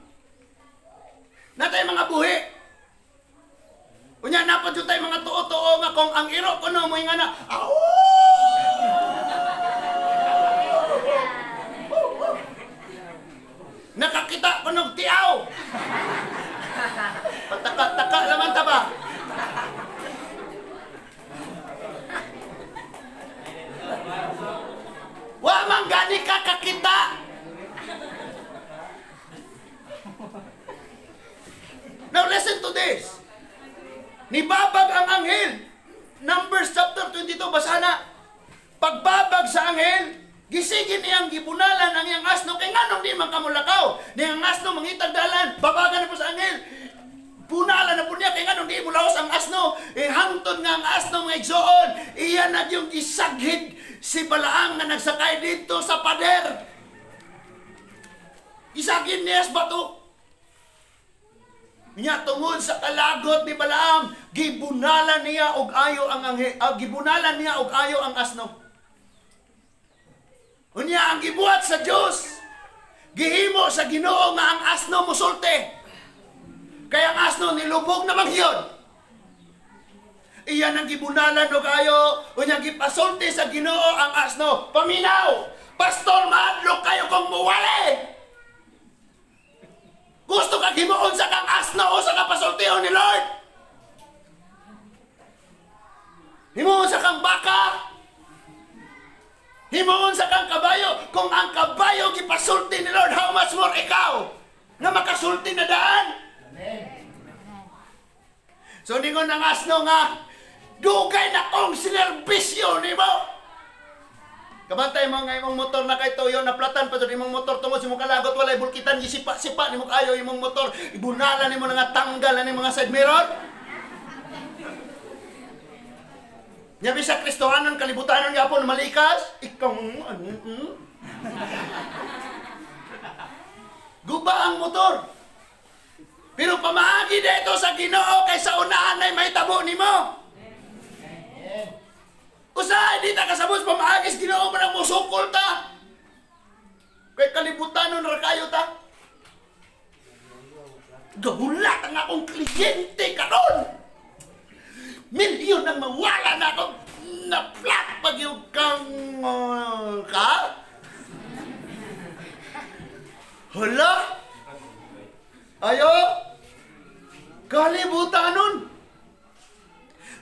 Natay mga buhi. Unya, napad yun tayo mga tuo-tuo nga kung ang iro kuno mo'y nga na, aw! Nakakita ko ng tiaw. Pataka-taka laman ta ba? Wa man gani ka kakita. Now listen to this. Nibabag ang anghel. Numbers chapter 22, basahan na. Pagbabag sa anghel, gisigin niyang gibunalan ang iyang asno. Kaya nganong di man kamulakaw? Niyang asno mangitag dalan, babagan na po sa anghel. Punalan na po niya, kaya nganong di mulaos ang asno. E hangtod nga ang asno mga igsoon. Iyan na yung gisaghid si Balaam nga nagsakay dito sa pader. Gisagid niya sa bato. Niya tungod sa kalagot ni Balaam, gibunalan niya og ayo ang anghel, gibunalan niya og ayo ang asno. Unya ang gibuhat sa Dios, gihimo sa Ginoo nga ang asno mosulte. Kaya ang asno nilubog na magyod. Iyan ang gibunalan og ayo, unyang gipasulti sa Ginoo ang asno. Paminaw! Pastor, mahadlok kayo kung muwali! Gusto ka himuon sa kang asno o sa kapasultihon ni Lord? Himuon sa kang baka? Himuon sa kang kabayo? Kung ang kabayo gipasulti ni Lord, how much more ikaw nga makasulti na daan? Amen. So ningon ang asno nga, dugay na kong sinerbisyo nimo. Kabantay mo nga imong motor na kay tuyo naplatan pa jud imong motor tungod sa imong kalagot walay bulkitan gisipa-sipa nimo kayo imong motor ibunala nimo nga tanggal na mga side mirror. Nya bisa Kristohanon kalibutanon gyapon malikas ikaw ano Guba ang motor. Pero pamaagi dito sa Ginoo kay sa unahan ay mahitabo nimo. Usahay, di ta kasabot pamaagis Ginoo man ang musukol ta. Kay kalibutanon ra kayo ta. Gahulat ang akong kliyente karon. Milyon ang mawala na akong na-flat pag yung kang ka. Hala? Ayo? Kalibutanon.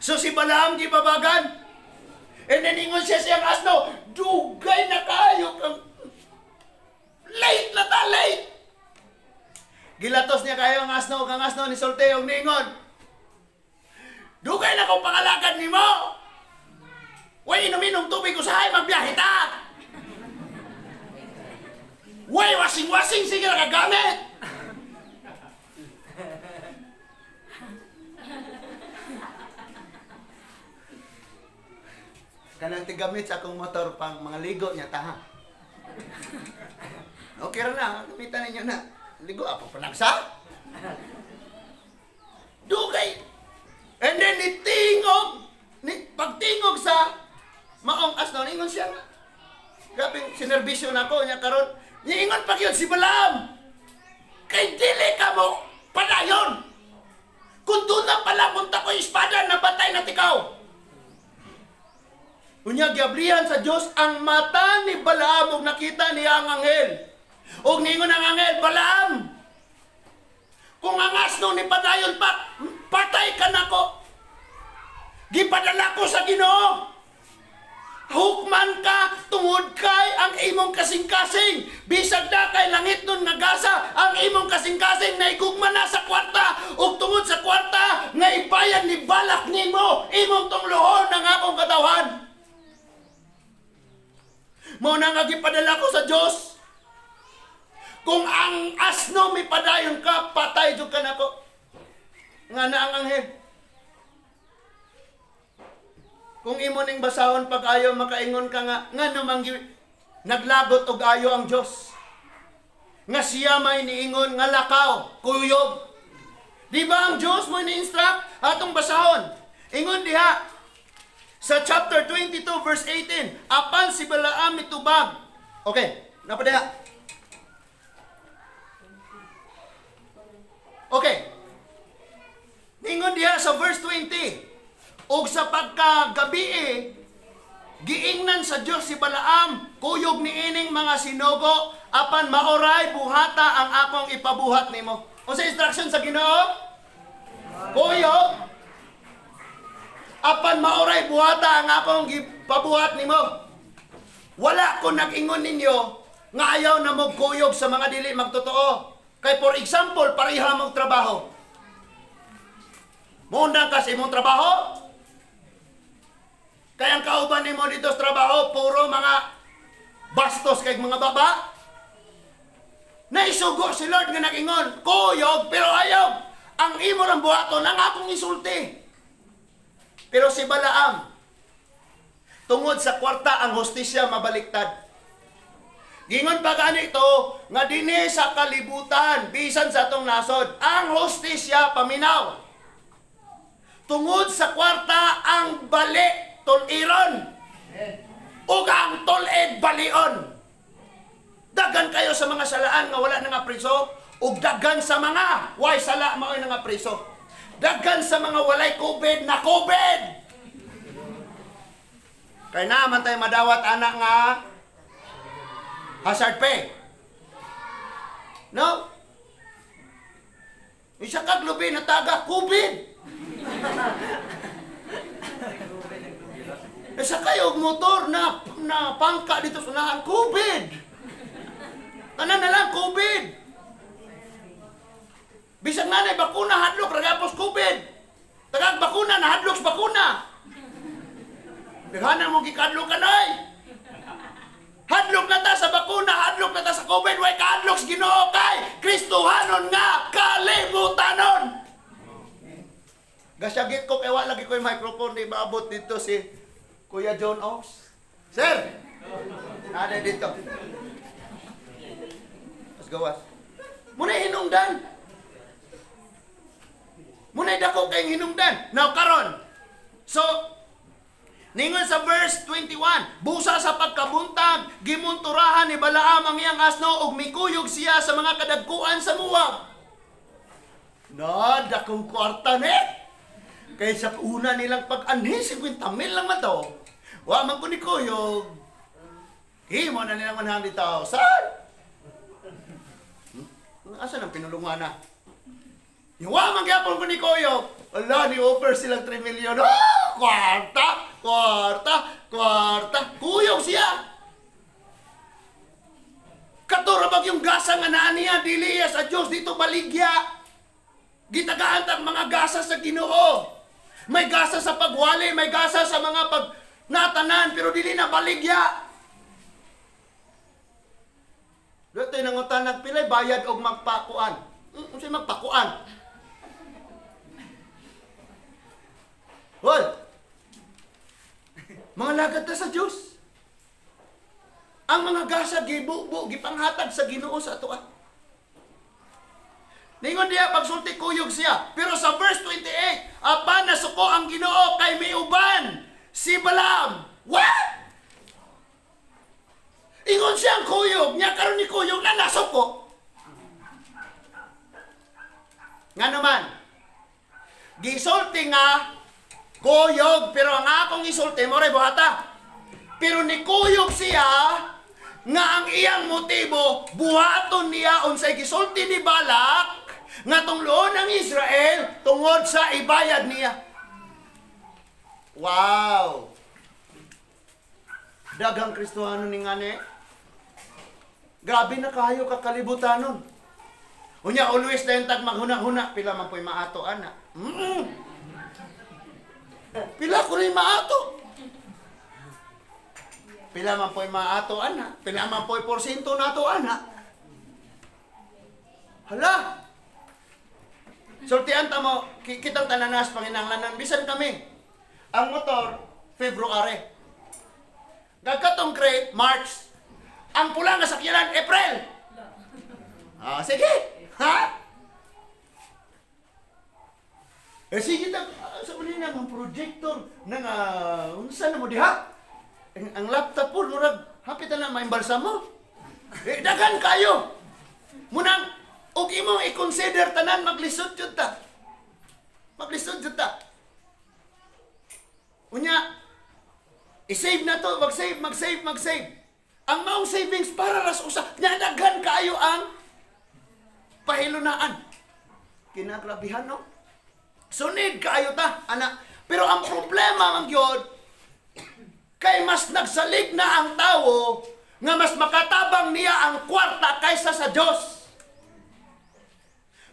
So si Balaam gibabagan. And then ingon siya siyang asno, dugay na kayo kang late na ta, late. Gilatos niya kayo ang asno, kang asno ni Solte og ningon. Dugay na kong pangalagad nimo. Way inuminom tubig usahay magbiyahe ta. Way wasing-wasing sige ra kagamit. Kanang tigamit sa akong motor pang mga ligo niya ta ha. Okay ra na, gamitan ninyo na. Ligo apo panagsa. Dugay. And then nitingog, ni pagtingog sa maong asno ningon siya nga. Grabe sinerbisyo nako niya karon. Niingon pa gyud si Balaam. Kay dili ka mo padayon. Kung doon na pala munta ko espada napatay na tikaw. Unya giablihan sa Dios ang mata ni Balaam ug nakita niya ang anghel. Ug ningon ang anghel, Balaam, kung ang asno ni padayon pa, patay ka nako. Gipadala ko sa Ginoo. Hukman ka tungod kay ang imong kasing-kasing. Bisag na kay langit nun nga gasa, ang imong kasing-kasing naigugma na sa kwarta. Ug tungod sa kwarta nga ibayad ni Balak nimo imong tunglohon ang akong katawhan. Mao na nga gipadala ko sa Dios. Kung ang asno mipadayon ka, patay jud ka nako. Nga na ang anghel. Kung imo ning basahon pag ayo makaingon ka nga ngano man naglagot og ayo ang Dios. Nga siya may niingon nga lakaw, kuyog. Di ba ang Dios mo ni-instruct atong basahon? Ingon diha sa chapter 22 verse 18, apan si Balaam mitubag. Okay, napadaya. Okay. Ningon diha sa verse 20, og sa pagkagabi giingnan sa Dios si Balaam, kuyog niining mga sinugo, apan maoray buhata ang akong ipabuhat nimo. Unsa instruction sa Ginoo? Kuyog apan maoray buhata ang akong gipabuhat nimo. Wala ko nag-ingon ninyo nga ayaw na mogkuyog sa mga dili magtotoo. Kay for example, pareha mong trabaho. Muna ka sa imong trabaho. Kay ang kauban nimo dito sa trabaho, puro mga bastos kay mga baba. Naisugo si Lord nga nag-ingon, kuyog pero ayaw. Ang imo rang buhaton ang akong isulti. Pero si Balaam, tungod sa kwarta ang hustisya mabaliktad. Gingon pa ganito nga dinhi sa kalibutan, bisan sa atong nasod, ang hustisya paminaw. Tungod sa kwarta ang bali tuliron. Ug ang tulid balion. Dagan kayo sa mga salaan nga wala na nga priso Ug daghan sa mga way sala mao'y nga preso. Daghan sa mga walay COVID na COVID. Kay naman tayo madawat ana nga hazard pay. No? Isa kag lubi na taga COVID. Isa kayo og motor na na pangka dito sa unahan, COVID. Tanan na lang COVID. Bisag nanay bakuna hadlok ragapos COVID. Tagag bakuna na hadlok sa bakuna. Daghanan mo gikadlok kanay. Hadlok na ta sa bakuna, hadlok na ta sa COVID, way kahadlok sa Ginoo kay Kristohanon nga kalibutanon. Gasyagit ko kay wala lagi ko yung microphone, di maabot dito si Kuya John Oaks. Sir! Nada dito. Mas gawas. Muna'y hinungdan. Muna'y dako kayong hinungdan. Now karon. So, ningon sa verse 21, busa sa pagkabuntag, gimunturahan ni Balaam ang iyang asno ug mikuyog siya sa mga kadagkuan sa Moab. Na, dakong kwarta ni. Kaysa una nilang pag-anhi, 50 mil lang man to. Wa man ko ni kuyog. Himo na nilang 100,000. Asa nang pinulungan na? Yung wa man gyapon ko ni kuyog. Ala, ni offer silang 3 million. Oh, kwarta, kwarta, kwarta. Kuyog siya. Katura bag yung gasa nga naa niya, dili iya sa Diyos, dito baligya. Gitagaan tang mga gasa sa Ginoo. May gasa sa pagwali, may gasa sa mga pag natanan, pero dili na baligya. Dito nangutan nagpilay bayad og magpakuan. Unsay magpakuan? Hoy! Mga lagad ta sa Dios. Ang mga gasa gibubo, gipanghatag sa Ginoo sa atoa. Ningon diya pagsulti kuyog siya. Pero sa verse 28, apan nasuko ang Ginoo kay miuban si Balaam. What? Ingon siya ang kuyog, niya karon ni kuyog na nasuko. Nga naman, gisulti nga kuyog, pero ang akong isulti mo ray buhata. Pero ni kuyog siya nga ang iyang motibo buhaton niya unsay gisulti ni Balak nga tungloon ang Israel tungod sa ibayad niya. Wow. Daghang Kristohano ni ngani. Grabe na kayo kakalibutanon. Unya always na tag maghuna-huna pila man po'y maato ana. Pila ko rin maato. Pila man po'y maato ana. Pila man po'y porsyento nato ana. Hala. Sultian ta mo, kitang tananas panginahanglanan bisan kami. Ang motor February. Gagkatong crate March. Ang pula nga sakyanan April. Ah, sige. Ha? Eh sige ta sa nila ang projector nang unsa na mo diha? Ang laptop po murag hapit na maimbalsa mo. Eh daghan kayo. Munang og imong i-consider tanan maglisod jud ta. Maglisod jud ta. Unya i-save na to, mag-save, mag-save, mag-save. Ang maong savings para ras usa, nya daghan kayo ang pahilunaan. Kinagrabihan, no? Sunid kaayo ta, ana. Pero ang problema man gyud kay mas nagsalig na ang tawo nga mas makatabang niya ang kwarta kaysa sa Dios.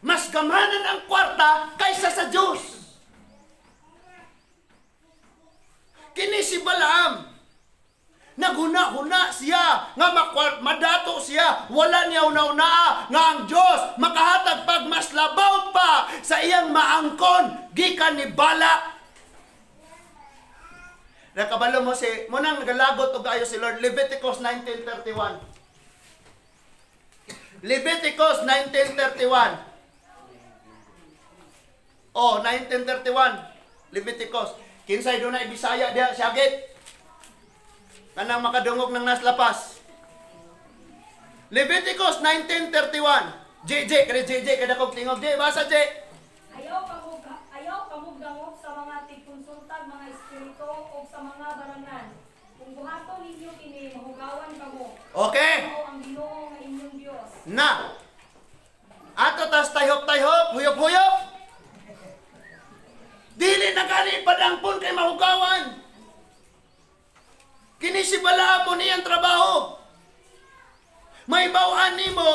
Mas gamanan ang kwarta kaysa sa Dios. Kini si Balaam, naghuna-huna siya nga madato siya, wala niya una-unaa nga ang Dios makahatag pag mas labaw pa sa iyang maangkon gikan ni Balak. Nakabalo mo si munang nagalagot og ayo si Lord. Leviticus 19:31. Leviticus 19:31. Oh, 19:31. Leviticus. Kinsay dunay Bisaya diha syagit. Kanang makadungog ng naslapas. Leviticus 19:31. JJ, kani JJ kada kog tingog J, basa J. Ayaw kamog dangop sa mga tigkonsultag mga espiritu o sa mga barangan. Kung buhaton ninyo kini, mahugawan kamo. Okay. Ako ang Ginoo nga inyong Dios. Na. Ato tas tayhop-tayhop, huyop-huyop. Dili na gani padangpon kay mahugawan. Kini si Balaam mo niyang trabaho. May bawaan nimo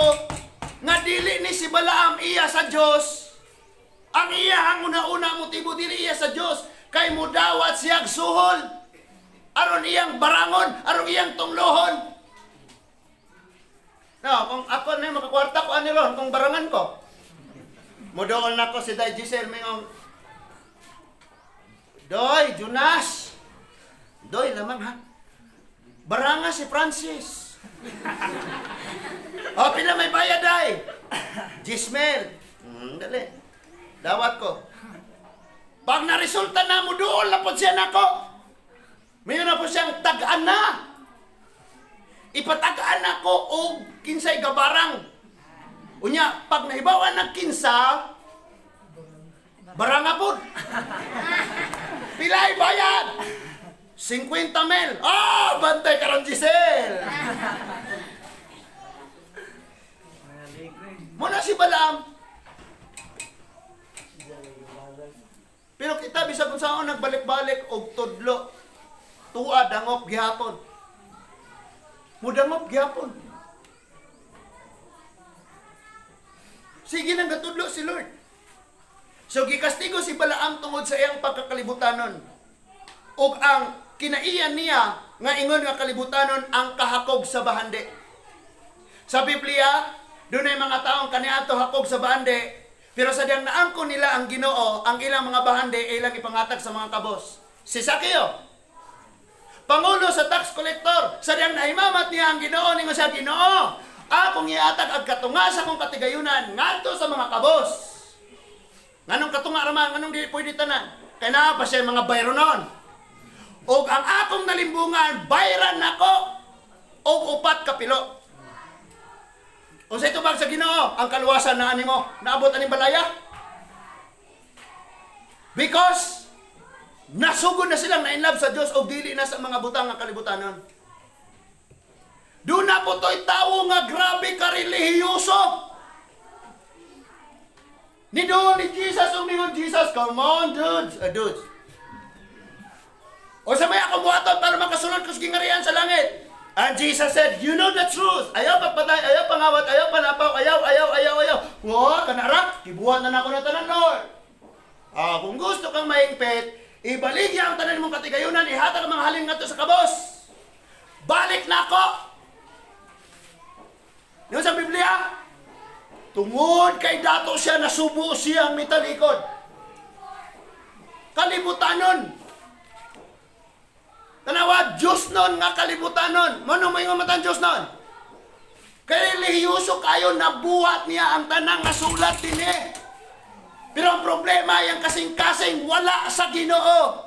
nga dili ni si Balaam iya sa Dios. Ang iya ang una-una motibo dili iya sa Dios kay mudawat siyag suhol aron iyang barangon, aron iyang tunglohon. No, kung ako na makakwarta ko ani ron kung barangan ko. Mudool nako si Day Giselle mingong Doy, Jonas. Doy lamang ha. Baranga si Francis. O, pila may bayad ay. Gismel. Dali. Dawat ko. Pag naresulta na mo doon, lapod siya nako. Mayon na po siyang tag-an na. Ipatag-an ako og kinsay gabarang. Unya, pag nahibawan ng kinsa, baranga po. Pilay bayad? 50 mil. Ah, bantay karon Giselle. Muna si Balaam. Pero kita bisag unsaon nagbalik-balik og tudlo. Tuwa dangop gihapon. Mudangop gihapon. Sige nang gatudlo si Lord. So gikastigo si Balaam tungod sa iyang pagkakalibutanon. Ug ang kinaiyan niya nga ingon nga kalibutanon ang kahakog sa bahandi. Sa Biblia, dunay mga taong kaniadto hakog sa bahandi, pero sa diyang naangko nila ang Ginoo, ang ilang mga bahandi ay ilang ipangatag sa mga kabos. Si Sakeo, pangulo sa tax collector, sa diyang nahimamat niya ang Ginoo, ningon siya, Ginoo, akong iatag ang katunga sa akong katigayunan ngadto sa mga kabos. Nganong katunga raman, nganong di pwede tanan? Kay naa pa siya mga bayronon. Og ang akong nalimbungan, bayran nako og 4 ka pilo. Unsay tubag sa Ginoo? Ang kaluwasan na animo. Naabot aning balaya? Because nasugod na silang na-inlove sa Dios og dili na sa mga butang nga kalibutanon. Doon na po to'y tawo nga grabe ka relihiyoso. Ni doon ni Jesus, umingon Jesus, come on dudes. Dudes. O sa may akong buhaton para makasulod ko sa gingarian sa langit. And Jesus said, you know the truth. Ayaw pagpatay, ayaw pangawat, ayaw panapaw, ayaw, ayaw, ayaw, ayaw. Wow, kanara, gibuhat na nako na tanan, Lord. Ah, kung gusto kang mahingpit, ibaligya ang tanan mong katigayunan, ihatag ang mga halin ngadto sa kabos. Balik na ako. Yun sa Biblia, tungod kay dato siya, nasubo siya ang mitalikod. Kalibutanon. Tanawa, Diyos nun nga kalibutanon. Mano mo yung matang Diyos nun? Kay relihiyoso kayo, nabuhat niya ang tanang nga sulat din eh. Pero ang problema, yung kasing-kasing wala sa Ginoo.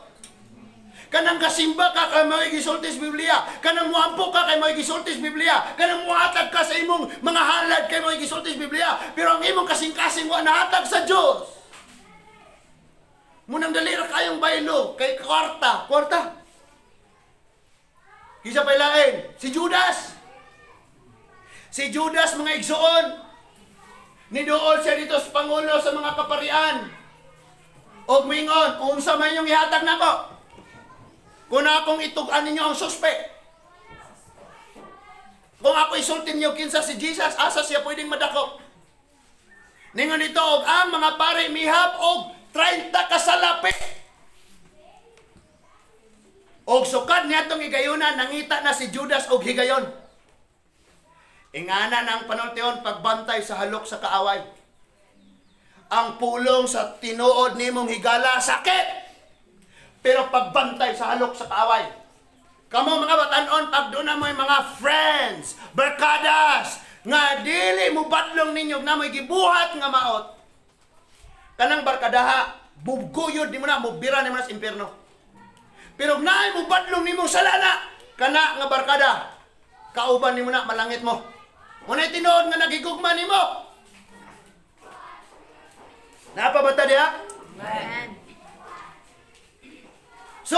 Kanang kasimba ka kay mo'y gisulti sa Biblia. Kanang muampo ka kay mo'y gisulti sa Biblia. Kanang muhatag ka sa imong mga halad kay mo'y gisulti sa Biblia. Pero ang imong kasing-kasing wa nahatag sa Dios. Munang dali ra kayong baylo kay kwarta, kwarta. Kinsa pa'y lain? Si Judas. Si Judas mga igsoon. Niduol siya dito sa pangulo sa mga kaparian. Og mingon, unsa man inyong ihatag nako? Kung akong itug-an ninyo ang suspect. Kung ako isultin niyo kinsa si Jesus, asa siya pwedeng madako? Ningon ito, og ang mga pare mihap og 30 kasalapi. Og sukad niya itong higayunan, nangita na si Judas og higayon. Ingana ng panultion, pagbantay sa halok sa kaaway. Ang pulong sa tinuod nimong higala, sakit! Pero pagbantay sa halok sa kaaway. Kamo mga batanon, pag doon na mo'y mga friends, barkadas, nga dili mo badlong ninyo, na mo'y gibuhat nga maot. Kanang barkadaha, buguyod ni mo na, mubira ni mo na sa impierno. Pero naay mo badlong nimo salana, kana nga barkada, kauban nimo na, malangit mo. Muna'y tinuod nga nagigugma nimo. Naa pa ba ta diha? Amen. So,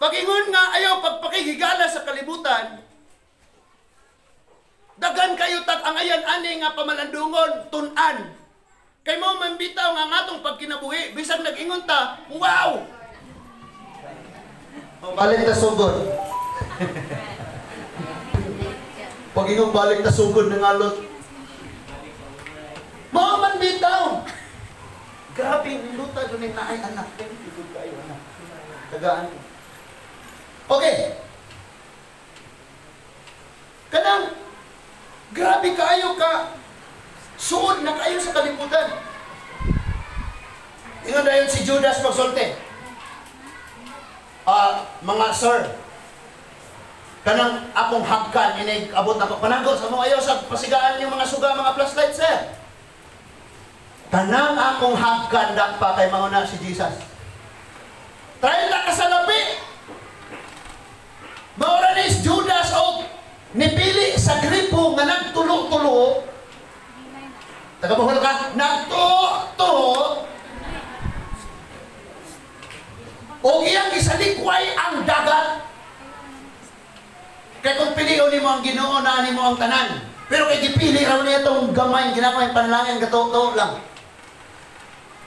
pag-ingon nga ayaw pagpakihigala sa kalibutan, daghan kayo tag angayan ani nga pamalandungon, tun-an. Kay mao man bitaw nga ang atong pagkinabuhi, bisag nag-ingon ta, wow! Balik ta sugod. Pag ingon balik ta sugod ng alot. Mao man bitaw. Grabe ang luta doon ay naay anak. Thank you, good kayo anak. Tagaan ko. Okay. Kanang grabe kaayo ka suod na kayo sa kalibutan. Ingon dayon si Judas magsulti. Mga sir, kanang akong hagkan inig abot ako panago sa mo ayaw sa pasigaan yung mga suga mga flashlight, sir. Kanang akong hagkan dakpa kay manguna si Jesus. 30 ka sa labi. Maura ni Judas og nipili sa gripo nga nagtulo-tulo. Taga Bohol ka, nagtulo-tulo. Og iyang gisalikway ang dagat. Kay kung pilion nimo ang Ginoo, naa nimo ang tanan. Pero kay gipili raw niya itong gamay, ginamay panalangin katuo lang.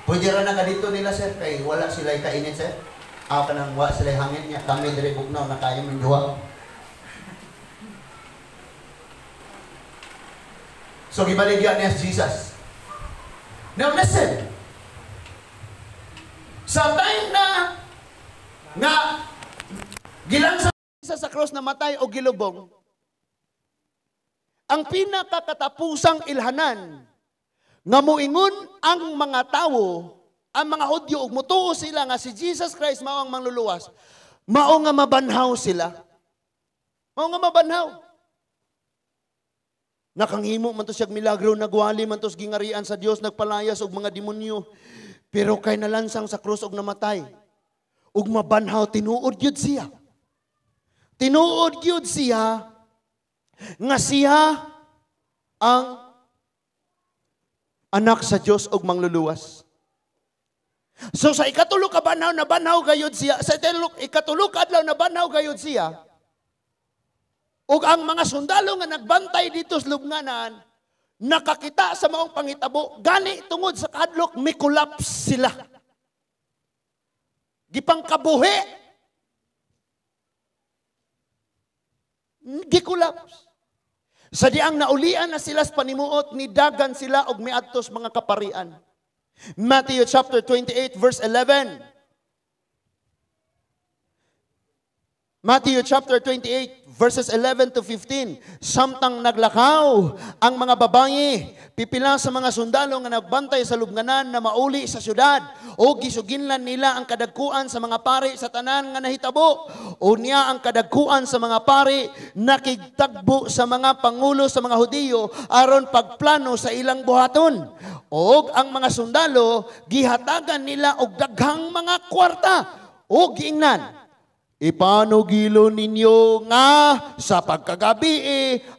Pwede ra na ka dito nila, sir, kay wala sila kainit, sir. Aw ka nang wala sila hangin niya, kami diri bugnaw na kayo mong duha. So gibaligya niya si Jesus. Now listen. Sa time na nga gilansa sa cross na matay o gilubong, ang pinakakatapusang ilhanan nga moingon ang mga tawo, ang mga Hudyo, ug motuo sila nga si Jesus Christ mao ang mangluluwas, mao nga mabanhaw sila. Mao nga mabanhaw. Nakanghimo man to siyag milagro, nagwali man to gingarian sa Dios, nagpalayas og mga demonyo. Pero kay nalansang sa krus og namatay, ug mabanhaw, tinuod gyud siya. Tinuod gyud siya nga siya ang anak sa Dios og mangluluwas. So sa ikatulo ka banhaw na banhaw gayud siya, sa ikatulo ka adlaw na banhaw gayud siya. Ug ang mga sundalo nga nagbantay dito sa lubnganan nakakita sa maong pangitabo, gani tungod sa kadlok mi collapse sila. Gipangkabuhi. Gikolapse. Sa diang naulian na sila sa panimuot, nidagan sila og miadtos mga kaparian. Matthew chapter 28 verse 11. Matthew chapter 28 verses 11 to 15. Samtang naglakaw ang mga babae, pipila sa mga sundalo nga nagbantay sa lubnganan na mauli sa syudad, o gisuginlan nila ang kadagkuan sa mga pari sa tanan nga nahitabo. O niya ang kadagkuan sa mga pari nakigtagbo sa mga pangulo sa mga Hudiyo aron pagplano sa ilang buhaton. Og ang mga sundalo gihatagan nila og daghang mga kwarta o giingnan, ipanugilo ninyo nga sa pagkagabi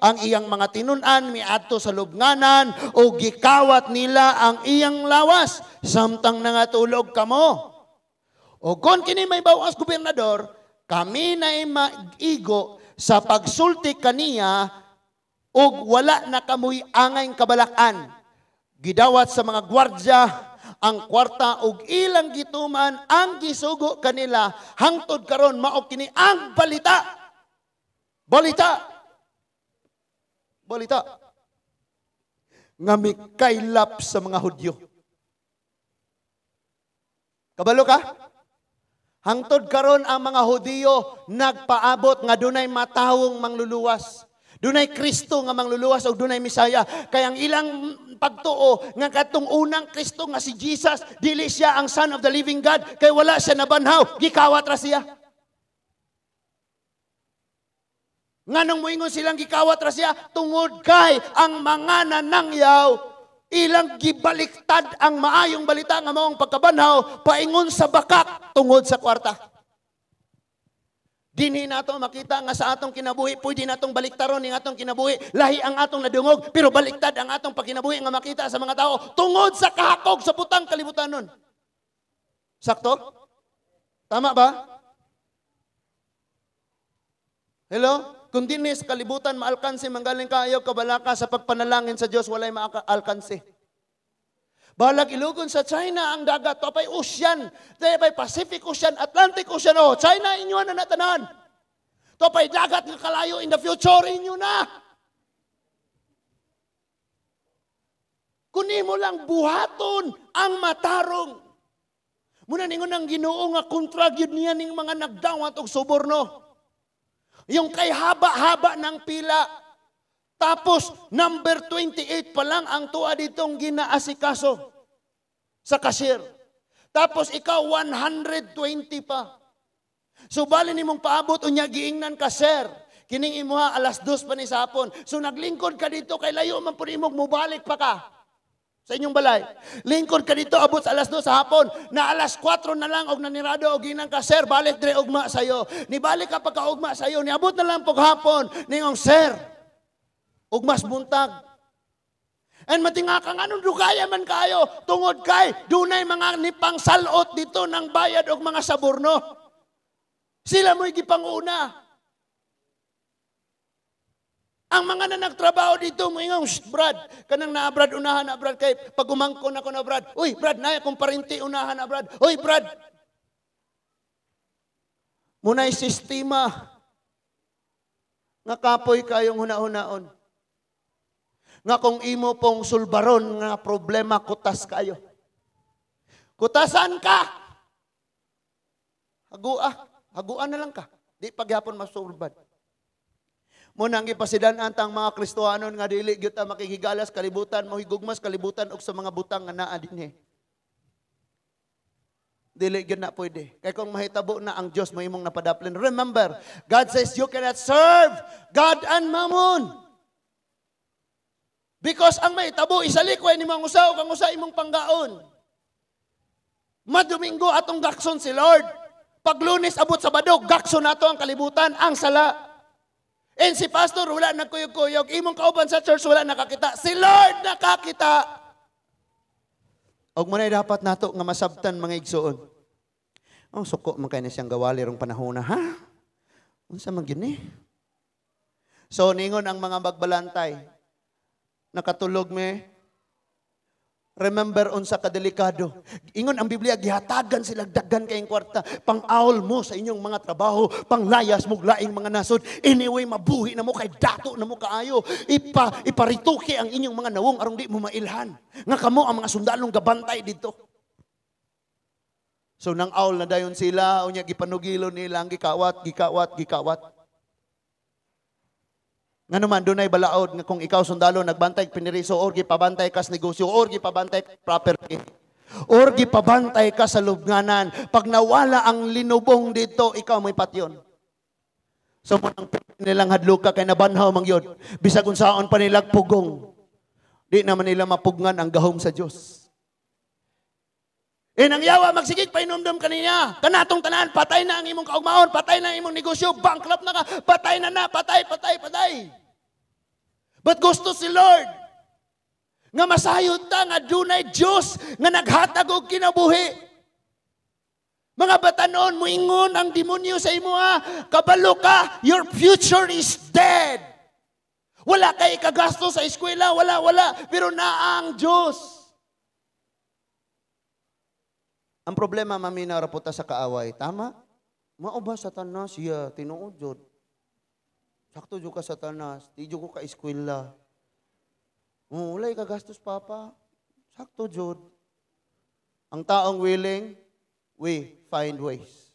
ang iyang mga tinun-an miadto sa lubnganan o gikawat nila ang iyang lawas samtang nangatulog kamo. O kon kini may bawas gobernador, kami na maigo sa pagsulti kaniya og wala na kamoy angay kabalakan. Gidawat sa mga gwardya ang kwarta og ilang gituman ang gisugo kanila hangtod karon mao kini ang balita. Balita. Balita. Nga mikaylap sa mga Hudyo. Kabalo ka? Hangtod karon ang mga Hudiyo nagpaabot nga dunay matawong mangluluwas. Dunay Kristo nga mangluluwas o dunay Misaya. Kaya ang ilang pagtuo nga katong unang Kristo nga si Jesus, dili siya ang Son of the Living God, kay wala siya nabanhaw, gikawat ra siya. Nganong moingon silang gikawat ra siya? Tungod kay ang mga nanangyaw, ilang gibaliktad ang maayong balita nga maong pagkabanhaw, paingon sa bakak tungod sa kwarta. Dinhi nato makita nga sa atong kinabuhi, pwede natong baliktaron ning atong kinabuhi. Lahi ang atong nadungog, pero baliktad ang atong pagkinabuhi nga makita sa mga tao tungod sa kahakog sa butang kalibutanon. Sakto? Tama ba? Hello? Kung dinhi sa kalibutan maalkanse manggaling kaayo kabalaka, sa pagpanalangin sa Dios walay maalkanse. Balag ilugon sa China ang dagat, apay ocean, apay Pacific Ocean, Atlantic Ocean, oh, China inyo na natanan. Topay dagat nga kalayo in the future inyo na. Kunin mo lang buhaton ang matarong. Muna ningon ang Ginoo nga kontra gyud niya ning mga nagdawat og suborno. Yung kay haba-haba ng pila. Tapos, number 28 pa lang ang tuwa ditong ginaasikaso sa cashier. Tapos, ikaw 120 pa. So, bali nimong paabot, unya giingnan ka, sir. Kining imuha, 2:00 pa ni sa hapon. So, naglingkod ka dito, kay layo man po imong mubalik pa ka sa inyong balay. Lingkod ka dito, abot sa 2:00 sa hapon. Na 4:00 na lang, og nanirado, og ginang ka, sir, balik dre ugma sayo. Nibalik ka pagkaugma sayo, niabot na lang pag hapon. Ningong, sir, ugmas buntag. And matinga ka nga, anong dugaya man kayo? Tungod kay, dunay mga nipang salot dito ng bayad og mga saborno. Sila mo'y gipanguna. Ang mga na nagtrabaho dito, moingon, shh, Brad, kanang naa Brad, unahan na Brad, kay pag umangkon ako na Brad. Uy, Brad, naya kong parinti, unahan na Brad. Uy, Brad. Muna'y sistema nga kapoy kayong huna-hunaon. Nga kung imo pong sulbaron nga problema, kutas kayo. Kutasan ka! Hagua. Haguan na lang ka. Di pagyapon masulbad. Muna ang gipasidan-an tang mga Kristohanon nga dili gyud ta makihigalas kalibutan, mohigugmas kalibutan og sa mga butang nga naa dinhi. Dili gyud na pwede. Kay kung mahitabo na ang Dios mo imong napadaplin. Remember, God says you cannot serve God and Mammon. Because ang mahitabo isalikway nimo ang usa ug ang usa imong panggaon. Madomingo atong gakson si Lord. Pag Lunes abot Sabado, gakson nato ang kalibutan, ang sala. And si pastor wala nagkuyog-kuyog, imong kauban sa church wala nakakita, si Lord nakakita. Og muna'y dapat nato nga masabtan mga igsoon. Oh, suko man kay na siyang gawali rong panahona, ha? Unsa man gyud ni? So ningon ang mga magbalantay, nakatulog me. Remember unsa kadelikado. Ingon ang Biblia, gihatagan sila daghan kayong kwarta. Pang-aol mo sa inyong mga trabaho, panglayas mo laing mga nasod. Anyway, mabuhi na mo kay dato na mo kaayo. Iparituki ang inyong mga nawong arong di mo mailhan. Nga kamo ang mga sundalong gabantay dito. So nang aol na dayon sila, unya gipanugilo nila ang gikawat, gikawat, gikawat. Nga naman, dunay balaod nga kung ikaw sundalo, nagbantay piniriso, or gipabantay ka sa negosyo, or gipabantay property, or gipabantay ka sa lubnganan. Pag nawala ang linubong dito, ikaw may patyon. So, munang nilang hadluka kay nabanhaw mang yun. Bisag unsaon pa nilang pugong, di naman nila mapugngan ang gahom sa Diyos. Eh, nang yawa, magsigig, painomdom kaniya. Kanatong tanan, patay na ang imong kaugmaon, patay na ang imong negosyo, bankrupt na ka, patay na na, patay, patay, patay. But gusto si Lord nga masayod ta nga dunay Dios nga naghatag og kinabuhi. Mga batanon, muingon ang demonyo sa imo, ha? Kabalo ka, your future is dead. Wala kay kagasto sa eskwela, wala, wala. Pero naa ang Dios. Ang problema, maminaw ra po ta sa kaaway. Tama? Mao ba Satanas? Yeah, tinuod jud. Sakto jud ka Satanas. Di jud ko ka eskwela. Oh, walay kagastos, Papa. Sakto jud. Ang taong willing, we find ways.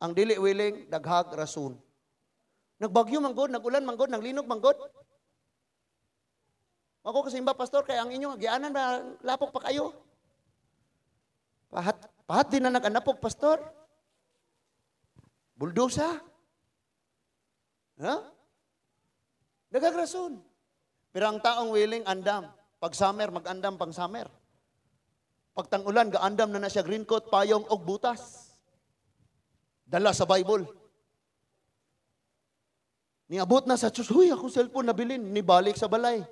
Ang dili willing, daghag rason. Nagbagyo man gud, nagulan man gud, naglinog man gud. Ako kasi ba, pastor, kay ang inyong agianan ba, lapok pa kayo. Pahat din na nag-anapok, pastor. Buldosa. Ha? Daghag rason. Pero ang taong willing, andam. Pag summer, mag-andam pang summer. Pag tang-ulan, gaandam na na siya green coat, payong, og butas. Dala sa Bible. Niabot na sa church, huy, akong cellphone nabilin, nibalik sa balay.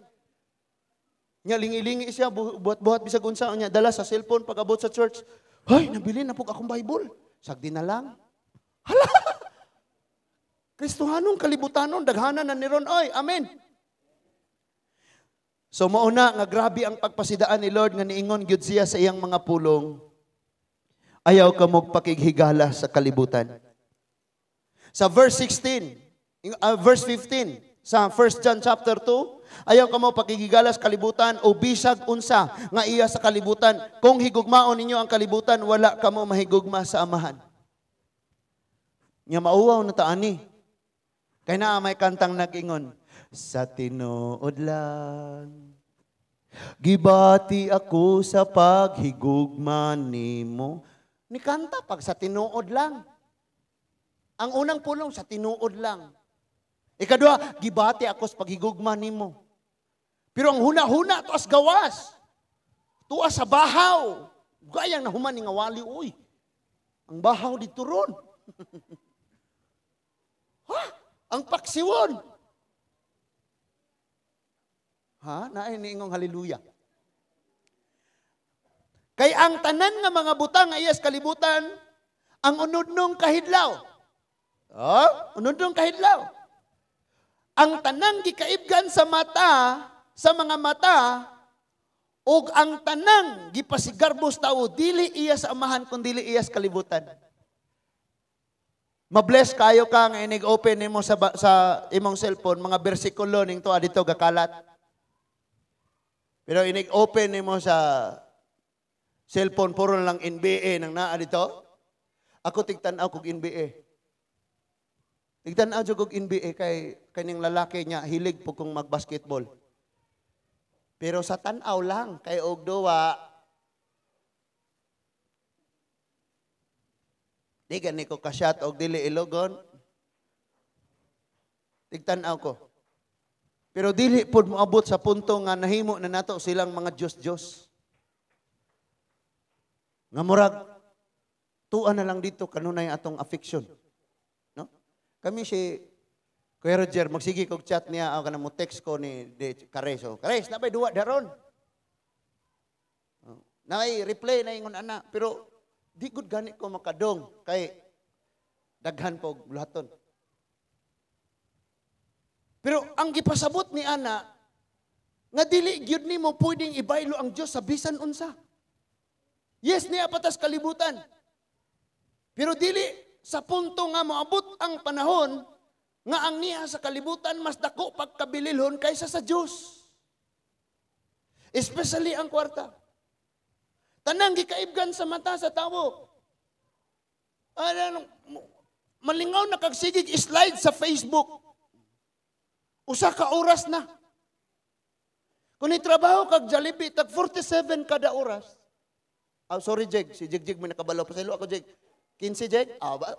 Nya lingi-lingi siya, buhat-buhat bisag unsa niya dala sa cellphone pag-abot sa church. Hoy, nabilin na pug akong Bible. Sagdi na lang. Hala. Kristohanong kalibutanon, daghanan na ni ron oy. Amen. So mauna nga grabe ang pagpasidaan ni Lord nga niingon gyud siya sa iyang mga pulong. Ayaw ka magpakighigala sa kalibutan. Sa verse 16, verse 15, sa 1 John chapter 2, ayaw ka mo pakighigala sa kalibutan o bisag unsa nga iya sa kalibutan. Kung higugmaon ninyo ang kalibutan, wala ka mo mahigugma sa Amahan. Nya mauwaw na taani. Kay naa may kantang nag-ingon, sa tinuod lang, gibati ako sa paghigugma nimo. Ni kanta pag sa tinuod lang. Ang unang pulong, sa tinuod lang. Ikadua, gibati ako sa paghigugma nimo. Pero ang huna-huna, tuas gawas. Tuas sa bahaw. Gayang nahuman ni nga wali, uy. Ang bahaw dito ron. Ha? Ang paksiwon. Ha? Naay niingong haleluya. Kay ang tanan nga mga butang nga iyas kalibutan, ang unudnong kahidlaw. Oh, unudnong kahidlaw. Ang tanang gikaibgan sa mata, sa mga mata, og ang tanang gipasigarbos tao, dili iya sa Amahan, kun dili iya sa kalibutan. Mabless kayo ka nga inig-open nimo sa imong cellphone, mga bersikulo ning tuwa dito gakalat. Pero inig-open nimo sa cellphone, puro lang NBA nang naa dito. Ako tigtan-aw kog NBA. Tigtan-aw jud kog NBA kay kaning lalaki niya hilig po kong mag-basketball. Pero sa tan-aw lang kay og duwa di gani ko ka-shot og dili ilogon. Tigtan-aw ko. Pero dili pod moabot sa punto nga nahimo na nato silang mga Diyos-Diyos. Nga murag tuwa na lang dito kanunay atong affection. No? Kami si Kuya Roger, magsige kog chat niya, ako kana mo text ko ni Kares. So, Kares, nabay duwa daron. Naay reply na ingon ana, pero di gud gani ko makadong kay daghan pog buluhaton. Pero ang gipasabot ni ana nga dili gyud nimo pwedeng ibaylo ang Dios sa bisan unsa. Yes, niya patas kalibutan. Pero dili sa punto nga moabot ang panahon nga ang niya sa kalibutan mas dako pagkabililhon kaysa sa Dios. Especially ang kwarta. Tanang gikaibgan sa mata sa tawo. Malingaw na kagsigig slide sa Facebook. Usa ka oras na. Kung itrabaho kag Jollibee, tag 47 kada oras. Oh, sorry, Jeg. Si Jeg Jeg may nakabalo. Pasaylo ako, Jeg. 15, Jeg? Ah, ba?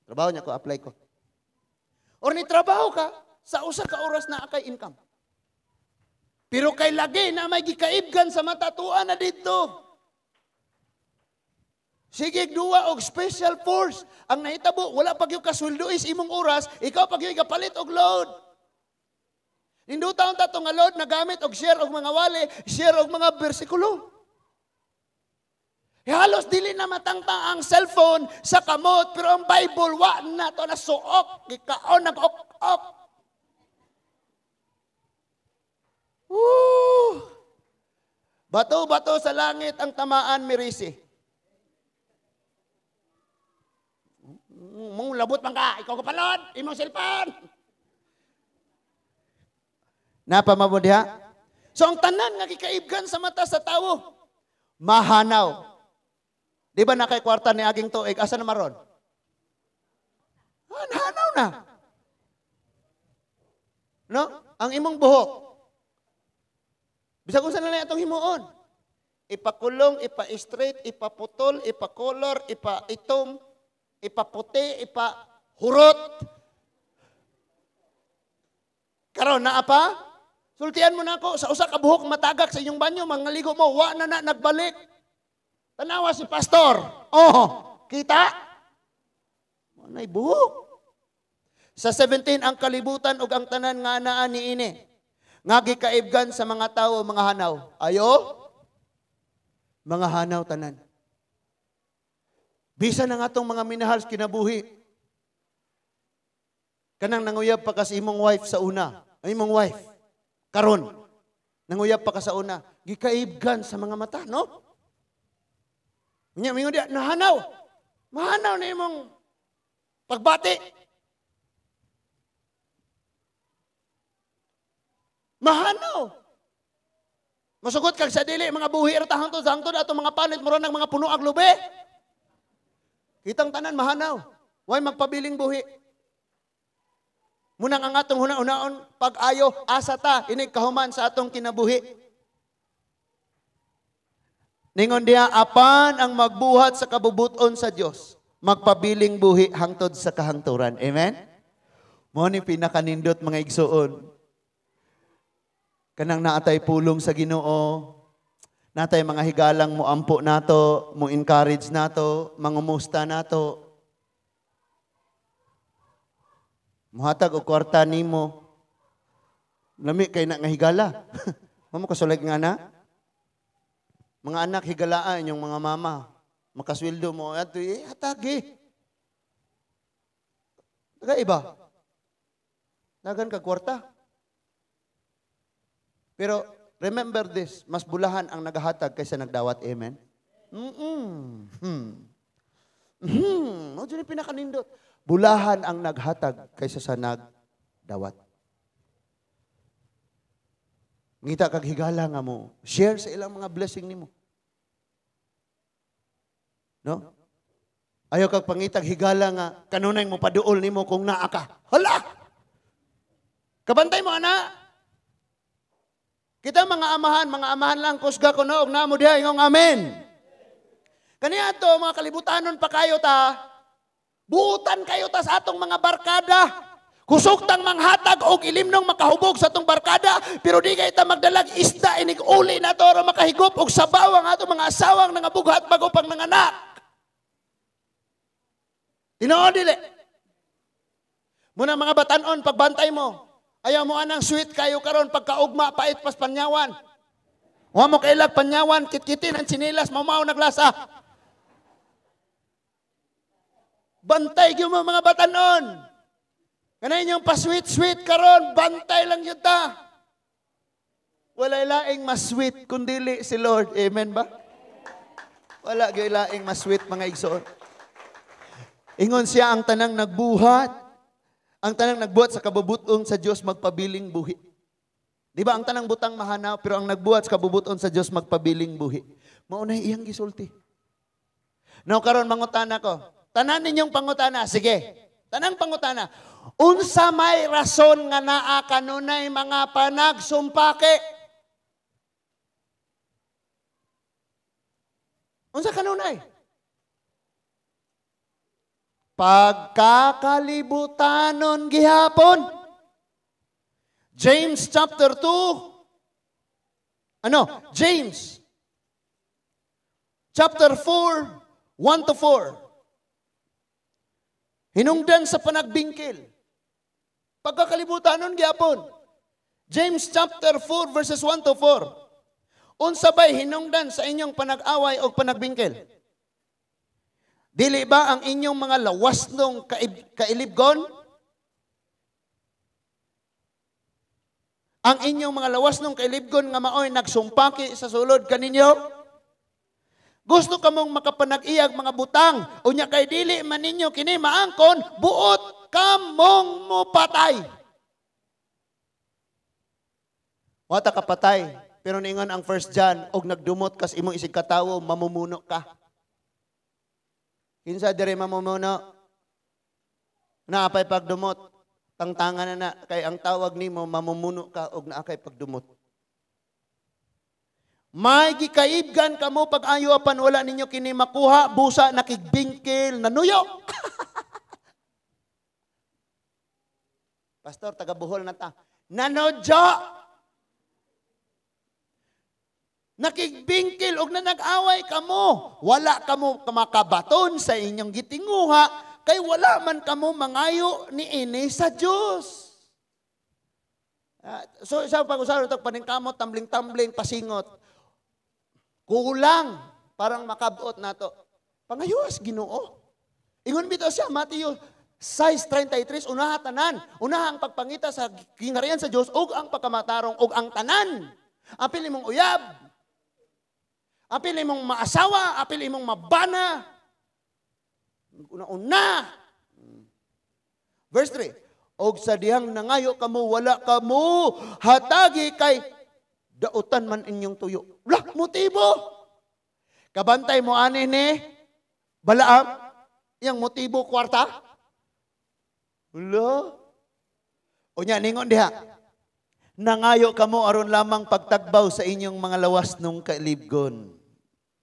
Trabaho niya ko, apply ko. Or ni trabaho ka, sa usa ka oras na akay income. Pero kay lagi na may gikaibgan sa mata, tuwa na dito. Sige, duwa og special force. Ang nahitabo, wala pag yung kasweldo is imong oras, ikaw pag yung kapalit og load. Ninduta ang tato nga load na gamit og share og mga wali, share og mga bersikulo. Halos dili na matangtang ang cellphone sa kamot, pero ang Bible, wa na to na suok, gikaon nag-ok-ok. Woo! Bato-bato sa langit ang tamaan, mirisi. Mong labot man ka, ikaw kapalod, imong cellphone. Napamabod diha? So ang tanan nga gikaibgan sa mata sa tawo, mahanaw. Di ba na kay kwarta ni aging tuig, asa na maron? Ah, nahanaw na. No? Ang imong buhok. Bisag unsa na lang atong himuon. Ipakulong, ipa-straight, ipaputol, ipa-color, ipa-itom, ipaputi, ipahurot. Karon naa pa? Sultian mo na ako, sa usa ka buhok matagak sa inyong banyo, mga ligo mo, wa na na nagbalik. Tanawa si pastor. Oh, kita? Wanay buhok. Sa 17, ang kalibutan ug ang tanan nga anaa niini. Nga gikaibgan sa mga tawo, mga hanaw. Ayo? Mga hanaw tanan. Bisa na nga itong mga minahal sa kinabuhi. Kanang nanguyab pa ka sa imong wife sa una. Ang imong wife. Karon. Nanguyab pa ka sa una. Gikaibgan sa mga mata, no? Nya mingon diya, nahanaw. Mahanaw na imong pagbati. Mahanaw. Masugot kag sa dili, mga buhi ra ta hangtod sa hangtod atong mga panit mura nang mga puno ag lubi. Kitang tanan mahanaw. Way magpabiling buhi. Munang ang atong huna-hunaon pag-ayo asa ta inig kahuman sa atong kinabuhi. Ningon diya apan ang magbuhat sa kabubuton sa Dios, magpabiling buhi hangtod sa kahangturan. Amen. Mo ni pinakanindot mga igsuon. Kanang naatay pulong sa Ginoo, natay mga higalang mo ampo nato, mo encourage nato, mangumusta nato. Muhatag og kwarta nimo. Lami kay na nga higala. Mamo kasulag nga na. Mga anak higalaan yung mga mama. Makasweldo mo adto hatagi. Taga iba. Dagan ka kwarta. Pero remember this, mas bulahan ang nagahatag kaysa nagdawat. Amen? Mo jud pinakanindot. Bulahan ang naghatag kaysa sa nagdawat. Ngita kag higala nga mo, share sa ilang mga blessing nimo. No? Ayaw kag pangitag higala nga kanunay mo paduol nimo kung naa ka. Hala! Kabantay mo ana. Kita mga amahan lang kusga kuno og namo diha ingong amen. Kaniya to mga kalibutanon pa kayo ta. Buutan kayo ta sa atong mga barkada. Kusog tang manghatag og ilimnong makahubog sa atong barkada, pero di kay ta magdalag isda inig uli na to aron makahigop og sabaw ang atong mga asawang nangabughat bago pang nanganak. Tinuod dili. Muna mga batanon pagbantay mo. Ayaw mo anang sweet kayo karon pagkaugma pait pas panyawan. Wa mo kailag panyawan kitkitin ang tsinilas maumaw naglasa. Bantay gyud mo mga batanon. Kanay inyong pa-sweet-sweet karon, bantay lang yun ta. Walay laing mas sweet kundili si Lord. Amen ba? Wala gyud laing mas sweet mga igsoon. Ingon siya ang tanang nagbuhat. Ang tanang nagbuhat sa kabubuton sa Dios magpabiling buhi. Di ba ang tanang butang mahanaw, pero ang nagbuhat sa kabubuton sa Dios magpabiling buhi. Mao na iyang gisulti. Now karon mangutana ko. Tanan ninyong pangutana, sige. Tanang pangutana. Unsa may rason nga naa kanunay mga panagsumpake? Unsa kanunay? Pagkakalibutanon gihapon. James chapter 2. Ano? James chapter 4, 1 to 4. Hinungdan sa panagbingkil. Pagkakalibutanon gihapon. James chapter 4 verses 1 to 4. Unsa bay hinungdan sa inyong panag-away o panagbingkil? Dili ba ang inyong mga lawas nung kailibgon? Ang inyong mga lawas nung kailibgon nga maoy nagsumpaki sa sulod kaninyo? Gusto kamong makapanag-iyag mga butang, unya kay dili man ninyo kini maangkon, buot kamong mupatay. Wata ka patay, pero ningon ang 1 John, og nagdumot kas imong isig katawo, mamumuno ka. Kinsa diri mamumuno? Naapay pagdumot, tangtangan na na, kay ang tawag nimo mamumuno ka og naa kay pagdumot. May gikaibgan kamo pag-ayo apan wala ninyo kini makuha, busa nakigbingkil, nanuyo. Pastor, taga Bohol na ta. Nanodyo! Nakigbingkil og na nag-away kamo. Wala kamo makabaton sa inyong gitinguha Kay wala man kamo mangayo niini sa Dios. So sa pag-usapan ito, paningkamot, tambling-tambling, pasingot. Kulang, parang makabot nato. Pangayos, Ginoo. Ingon bitaw siya, Mateo 6:33, unaha tanan. Unaha ang pagpangita sa gingharian sa Dios ug ang pagkamatarong ug ang tanan. Apil imong uyab. Apil imong maasawa, apil imong mabana. Una-una. Verse 3. Og sa dihang nangayo kamo, wala kamo hatagi kay dautan man inyong tuyo. Wala, motibo. Kabantay mo ani ni Balaam, iyang motibo kwarta. Wala. Unya, ningon diha. Nangayo kamo aron lamang pagtagbaw sa inyong mga lawas nung kailibgon.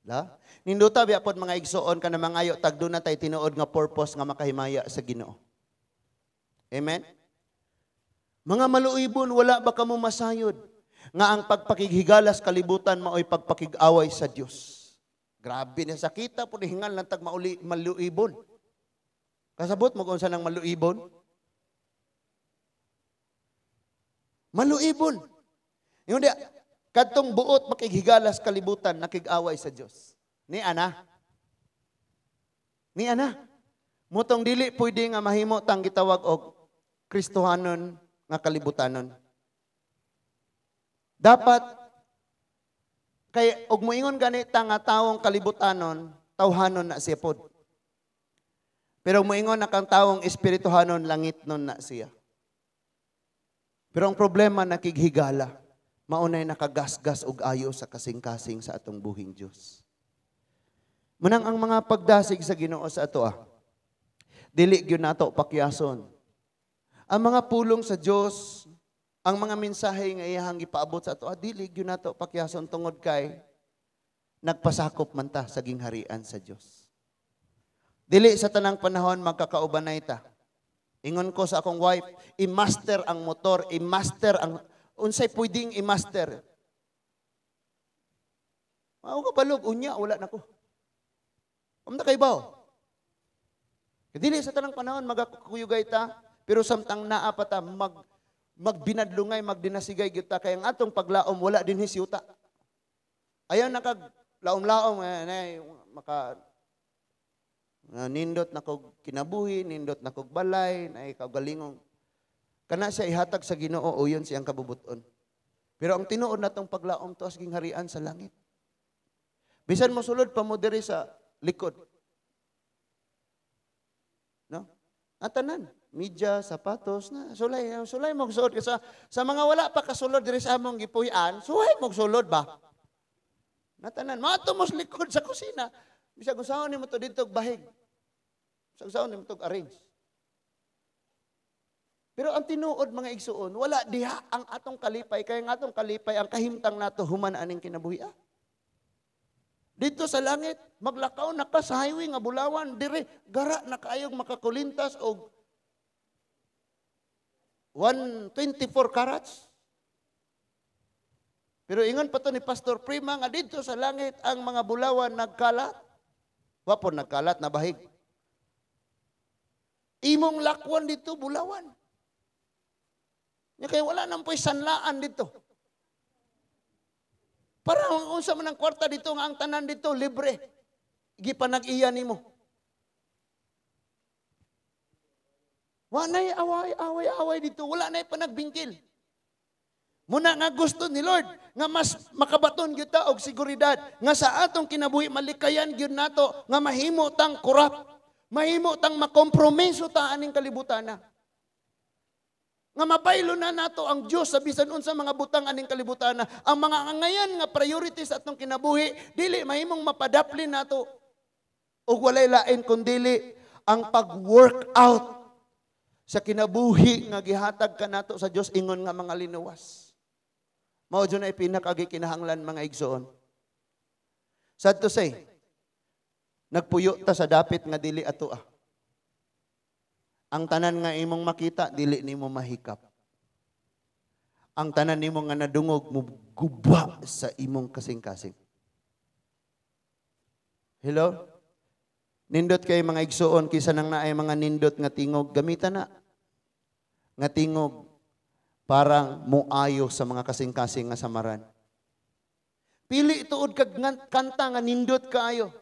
La? Ninduta biya pod mga igsoon ka na mangayo tagdo na tay tinuod nga purpose nga makahimaya sa Ginoo. Amen? Mga maluibon, wala ba kamo masayod nga ang pagpakighigalas kalibutan maoy pagpakig-away sa Dios? Grabe na sakita po hingal lang tag maluibon. Kasabot mo kung saan ang maluibon? Maluibon. Yung di, kadtong buot makighigalas kalibutan nakig-away sa Dios. Ni ana. Ni ana. Mutong dili pwede nga mahimo tang gitawag og Kristohanon nga kalibutanon. Dapat kay og moingon gani ta nga tawong kalibutanon, tawhanon na siya pod. Pero moingon na kang tawong espirituhanon, langit nun na siya. Pero ang problema nakighigala, maunay nakagasgas og ayo sa kasing-kasing sa atong buhing Dios. Munang ang mga pagdasig sa Ginoo sa ato dili gyud nato pakyason. Ang mga pulong sa Dios, ang mga mensahe nga iyahang gipaabot sa ato, dili gyud nato pakyason tungod kay nagpasakop man ta sa gingharian sa Dios. Dili sa tanang panahon magkakaubanay ta. Ingon ko sa akong wife, i-master ang motor, i-master ang unsay pwedeng i-master. Mao ka balog unya wala nako. Amda kay baw. Dili sa tanang panahon magakuyugay ta, pero samtang naa pa ta magbinadlungay, magdinasigay gyud ta kay ang atong paglaom wala dinhi siyuta. Ayaw nakag laom-laom maka nindot na kog kinabuhi, nindot na kog balay, na kaugalingong. Kana siya ihatag sa Ginoo, uyon siyang kabubuton. Pero ang tinuod natong paglaom tuas gingharian sa langit. Bisan mo sulod pa mo diri sa likod. No? Atanan, media, sapatos na sulay, sulay mo suod sa mga wala pa kasulod diri sa among gipuy-an, suhay mo sulod ba? Natanan, maadto mo sa likod sa kusina. Bisag usaon nimo to didto bahig. Bisag usaon nimo to arrange. Pero ang tinuod mga igsuon, wala diha ang atong kalipay, kay ang atong kalipay ang kahimtang nato human aning kinabuhi. Dito sa langit, maglakaw na ka sa highway nga bulawan, dire gara na kaayog makakulintas og 124 carats. Pero ingon pa to ni Pastor Prima nga dito sa langit ang mga bulawan nagkalat. Wa po nagkalat na bahig. Imong lakwan dito bulawan. Nya kay wala nang po'y sanlaan dito. Para unsa man ang kwarta dito nga ang tanan dito libre. Gipanag-iya nimo. Wa nay away away away dito, wala nay panagbingkil. Muna nga gusto ni Lord nga mas makabaton gyud ta og seguridad nga sa atong kinabuhi malikayan gyud nato nga mahimo tang korap, mahimo tang makompromiso ta aning kalibutan na. Nga mabaylo na nato ang Dios sa bisan unsa mga butang aning kalibutan na. Ang mga angayan nga priorities atong kinabuhi dili mahimong mapadaplin nato og walay lain kundili ang pag-work out sa kinabuhi nga gihatag kanato sa Dios ingon nga mga linuwas. Mao jud na pinakagikinahanglan mga igsoon. Sad to say, nagpuyo ta sa dapit nga dili atoa. Ang tanan nga imong makita dili nimo mahikap. Ang tanan nimo nga nadungog muguba sa imong kasing-kasing. Hello? Nindot kay mga igsuon kisa nang naay mga nindot nga tingog, gamitan na. Nga tingog parang muayo sa mga kasing-kasing nga samaran. Pili tuod kag kanta nga nindot kaayo.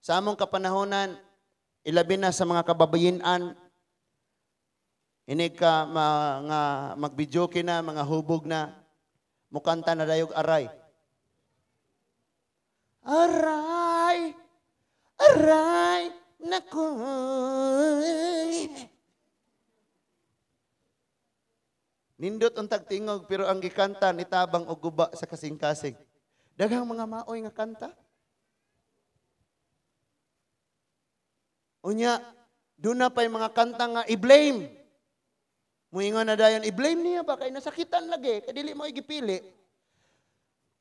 Sa among kapanahonan, ilabi na sa mga kababayen-an, inig ka mga magbidyoke na, mga hubog na, mukanta na dayog aray. Aray! Aray! Naku! Nindot ang tagtingog pero ang gikanta nitabang og guba sa kasing-kasing. Daghang mga maoy nga kanta. Unya, doon na pa'y mga kanta nga i-blame. Muingon na dayon, i-blame niya ba? Kay nasakitan lagi, kay dili mo igipili.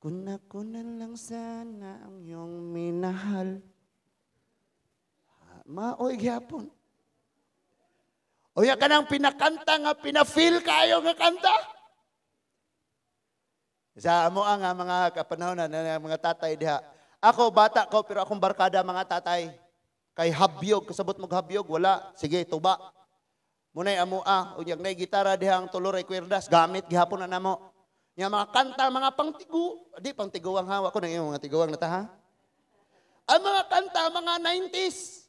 Kuna-kuna lang sana ang iyong minahal. Maoy gyapon. Unya ka nang pinakanta nga, pina-feel kayo nga kanta. Sa amo ang mga kapanahon na mga tatay diha. Ako, bata ko, pero akong barkada mga tatay. Kay habyog, kasabot mo habyog, wala. Sige, tuba. Munay amo unyag nay gitara diha ang tuloray kwerdas, gamit gihapon na namo. Nya mga kanta, mga pangtigu, di pangtiguang hawa ko nang iyong mga tiguang na ta ha. Ang mga kanta, mga 90s,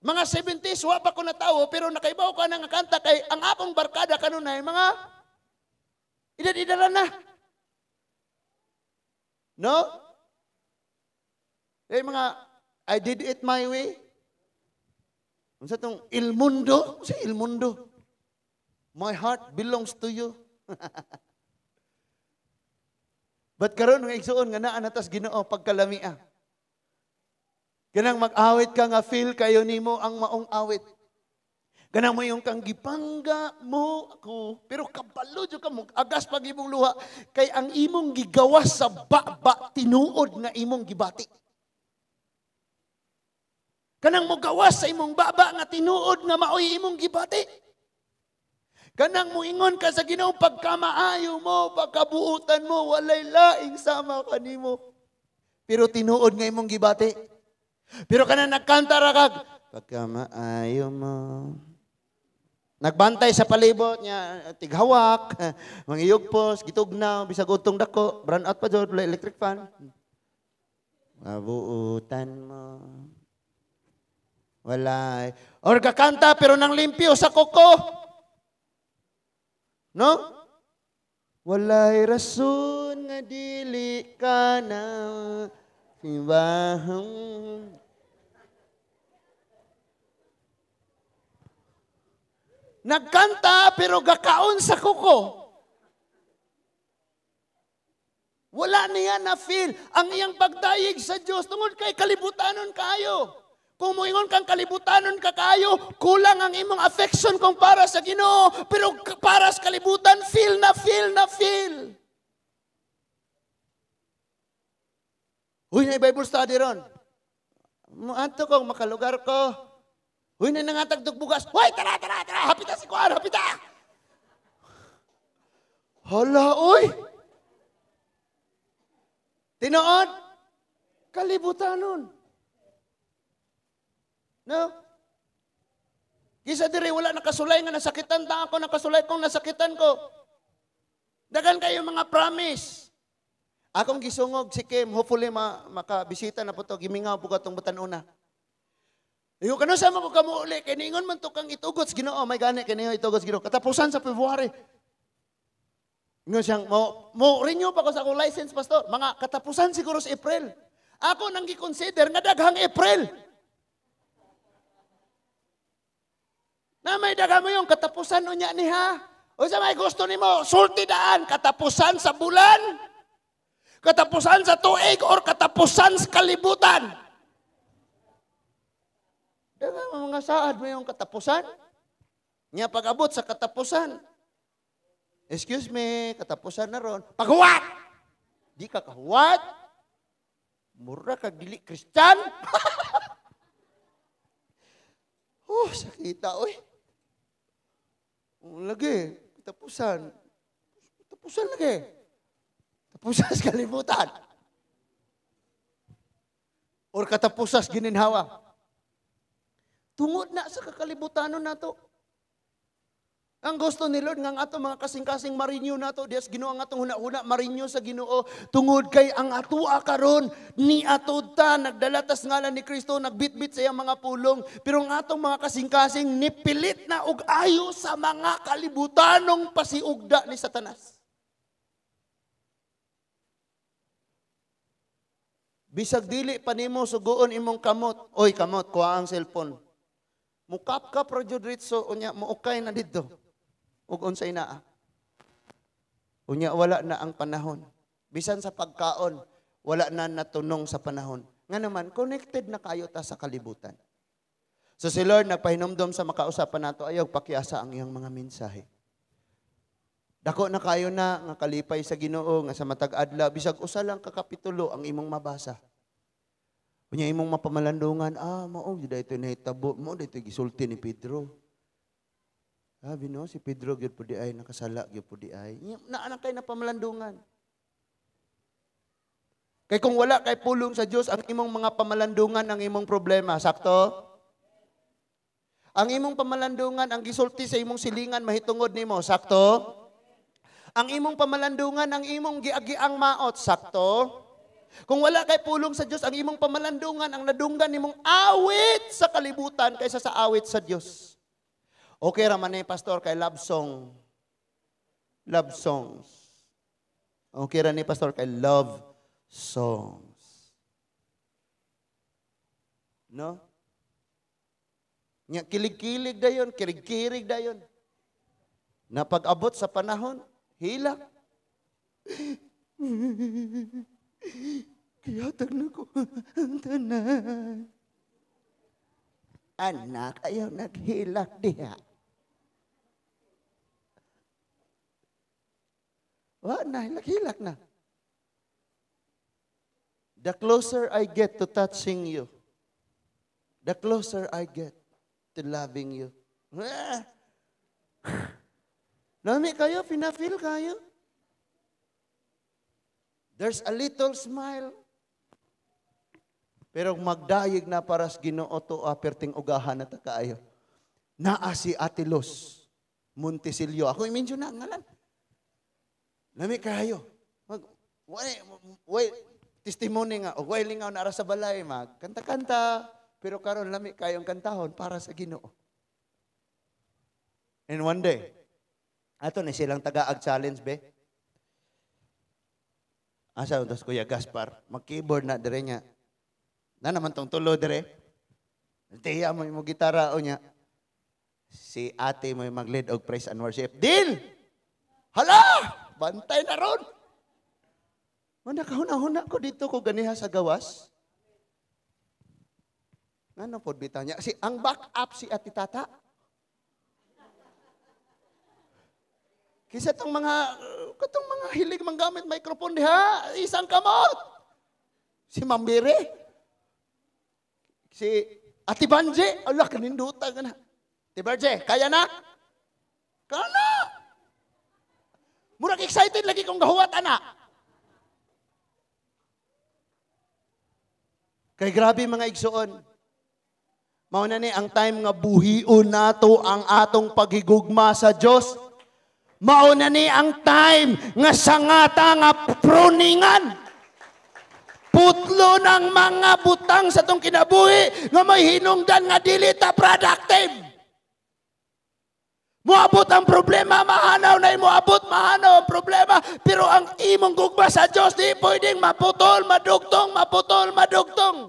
mga 70s, wa pa ko natawo, pero nakaibaw ko na nga kanta kay ang akong barkada kanunay mga edad-edad na. No? Eh mga I did it my way. Unsa tong Il Mundo? Unsa Il Mundo? My heart belongs to you. But karon nga igsuon nga naa natas Ginoo pagkalamia. Kanang mag-awit ka nga feel kayo nimo ang maong awit. Kanang mo yung kang gipangga mo ako, pero kabalo jud ka mo agas pag imong luha kay ang imong gigawas sa baba tinuod nga imong gibati. Kanang mogawas sa imong baba nga tinuod nga maoy imong gibati. Kanang moingon ka sa Ginoo pagkamaayo mo, pagkabuutan mo, walay laing sama kanimo. Pero tinuod nga imong gibati. Pero kanang nagkanta ra kag pagkamaayo mo. Nagbantay sa palibot niya, tighawak, mangiyugpos, gitugnaw, bisag utong dako, brand out pa jud, electric fan. Mabuutan mo. Walay. Or kakanta pero nang limpyo sa kuko. No? Walay rason nga dili ka na sibahang. Nagkanta pero gakaon sa kuko. Wala niya na feel ang iyang pagdayeg sa Dios tungod kay kalibutanon kayo. Kung moingon kang kalibutanon ka kayo, kulang ang imong affection kung para sa Ginoo, pero para sa kalibutan, feel na feel na feel. Uy, na Bible study ron. Muadto kong makalugar ko. Uy, na nangatagdog bugas. Uy, tara, tara, tara. Hapita si Kuan, hapita. Hala, uy. Tinuod, kalibutanon. No? Kisa diri wala nakasulay nga nasakitan ta ako, nakasulay kong nasakitan ko. Dagan kayo mga promise. Akong gisungog si Kim, hopefully makabisita na po to, gimingaw po katong batan-una. Iyo kano sa mo ko kamuuli, kay niingon man to kang itugot sa Ginoo, may gani kay niyo itugot sa Ginoo. Katapusan sa February. Ingon siyang mo renew pa ko sa akong license, pastor. Mga katapusan siguro sa April. Ako nang gi-consider nga daghang April. Na may daga mo yung katapusan unya ni ha. O sa may gusto nimo, sulti daan, katapusan sa bulan, katapusan sa tuig, or katapusan sa kalibutan. Daga mo mga saad mo yung katapusan. Nya pag-abot sa katapusan. Excuse me, katapusan na ron. Paghuwat! Di ka kahuwat. Mura kag dili Christian. Oh, sakita, oy. Lagi, katapusan. Katapusan lagi. Katapusan sa kalibutan. Or katapusan sa gininhawa. Tungod na sa kakalibutanon nato. Ang gusto ni Lord nga ang ato mga kasing-kasing ma-renew nato dias Ginoo, ang atong huna-huna ma-renew sa Ginoo, tungod kay ang atoa karon ni atod ta nagdala tas ngalan ni Kristo, nagbitbit sa iyang mga pulong, pero ang atong mga kasing-kasing nipilit na og ayo sa mga kalibutanong pasiugda ni Satanas. Bisag dili pa nimo suguon imong kamot, oy kamot, kuha ang cellphone. Mukap-kap ra jud ritso, unya moukay na didto. Ug unsay naa. Unya wala na ang panahon. Bisan sa pagkaon, wala na natunong sa panahon. Nga naman, connected na kayo ta sa kalibutan. So si Lord nagpahinumdom sa makausapan nato, ayaw pakiasa ang iyang mga mensahe. Dako na kayo na nga kalipay sa Ginoo nga sa matag adlaw bisag usa lang ka kapitulo ang imong mabasa. Unya imong mapamalandungan, mao gyud ito nahitabo, mao dito gisulti ni Pedro. Sabi no, si Pedro gyud pud di ay nakasala gyud pud di ay. Naa na kay napamalandungan. Kay kung wala kay pulong sa Dios, ang imong mga pamalandungan ang imong problema, sakto? Ang imong pamalandungan ang gisulti sa imong silingan mahitungod nimo, sakto? Ang imong pamalandungan ang imong giagiang maot, sakto? Kung wala kay pulong sa Dios, ang imong pamalandungan ang nadunggan nimong awit sa kalibutan kaysa sa awit sa Dios. Okay ra man ni pastor kay love song. Love songs. Okay ra ni pastor kay love songs. No? Nya kilig-kilig dayon, kirig-kirig dayon. Napag-abot sa panahon, hilak. Gihatag na ko ang tanan. Anak, ayaw naghilak diha. Wa na, hilak-hilak na. The closer I get to touching you, the closer I get to loving you. Lami kayo, pina-feel kayo. There's a little smile. Pero magdayeg na para sa Ginoo to perting ugahan na ta kaayo. Naa si Ate Luz Montesilio. Ako i-mention na ang ngalan. Lami kayo. Way testimony nga, og way lingaw na ara sa balay mag kanta-kanta, pero karon lami kayong kantahon para sa Ginoo. And one day, ato ni silang tagaag challenge be. Asa untas Kuya Gaspar, mag-keyboard na dire niya. Na naman tong tulo dire. Tiya mo imong gitara o niya. Si ate mo mag-lead og praise and worship. Deal! Hala! Bantay na ron! Manakahuna-huna ko dito ko ganiha sa gawas. Ngano pod bitaw niya? Si ang back up si Ate Tata. Kisa tong mga katong mga hilig manggamit microphone diha, isang kamot. Si Mambire. Si Ate Banji, ala kaninduta ka na. Ate Banji, kaya na? Kana! Murag excited lagi kong gahuwat ana. Kay grabe mga igsoon. Mao na ni ang time nga buhion nato ang atong paghigugma sa Dios. Mao na ni ang time nga sangata nga pruningan. Putlo ng mga butang sa tong kinabuhi nga may hinungdan nga dili ta productive. Moabot ang problema, mahanaw na moabot, mahanaw ang problema, pero ang imong gugma sa Dios di pwedeng maputol, madugtong, maputol, madugtong.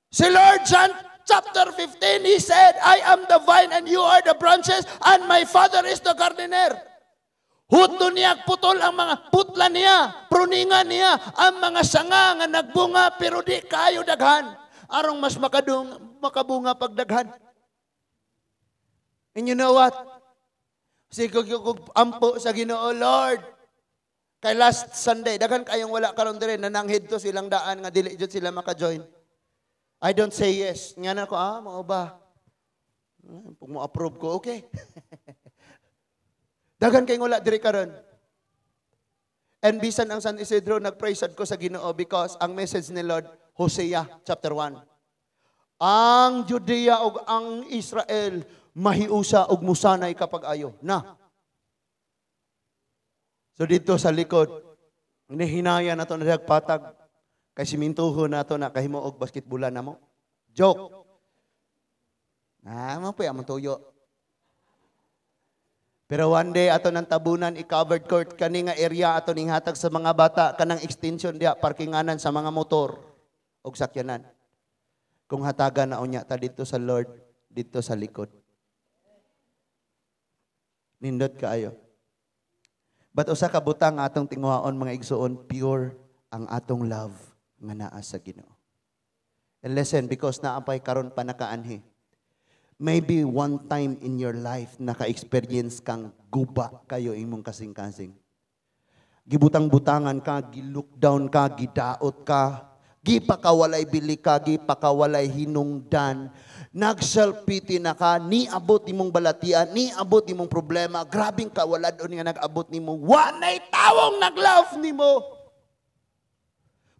Si Lord John chapter 15, he said, I am the vine and you are the branches and my Father is the gardener. Huto niya, putol ang mga putla niya, pruningan niya, ang mga sanga nga nagbunga pero di kayo daghan. Arong mas makabunga pagdaghan. And you know what? Sigog ampo sa Ginoo, Lord. Kay last Sunday, daghan kayong wala karon dire, nananghid to silang daan nga dili jud sila maka-join. I don't say yes. Nga na ko, mao ba? Pag mo-approve ko, okay. Daghan kayong wala diri karon. And bisan ang San Isidro, nagpraise ko sa Ginoo because ang message ni Lord, Hosea chapter 1. Ang Judea ug ang Israel mahiusa og musanay kapag ayo. Na. So dito sa likod, nihinaya na to na patag. Kay simintuho na to na kahimo og basketbolan na mo. Joke. Ah, mo pa among tuyo. Pero one day ato ng tabunan i-covered court kani nga area ato ning hatag sa mga bata kanang extension diha parkinganan sa mga motor og sakyanan. Kung hatagan na unya ta dito sa Lord dito sa likod. Nindot kaayo. But usa ka butang atong tinguhaon mga igsuon, pure ang atong love nga naa sa Ginoo. And listen, because naa pay karon pa nakaanhi. Maybe one time in your life naka-experience kang guba kayo imong kasing-kasing. Gibutang-butangan ka, gi-look down ka, gidaot ka, gipakawalay bili ka, gipakawalay hinungdan, nag-self-pity na ka, niabot nimong balatian, niabot nimong problema, grabing kawalad-on nga nag-abot nimo, wanay tawong nag-love nimo.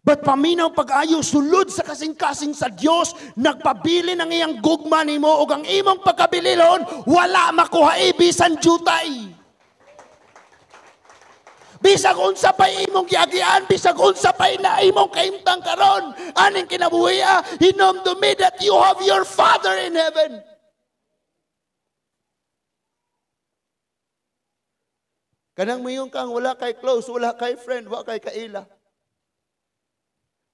But paminaw pag-ayo, sulod sa kasing-kasing sa Dios, nagpabili ng iyang gugma nimo ug ang imong pagkabililon, wala makuha bisan jutay. Bisag unsa pa'y imong giagian, bisag unsa pa'y na imong kaimtang karon, aning kinabuhia, hinomdumi that you have your Father in heaven. Kanang mayon kang wala kay close, wala kay friend, wala kay kaila.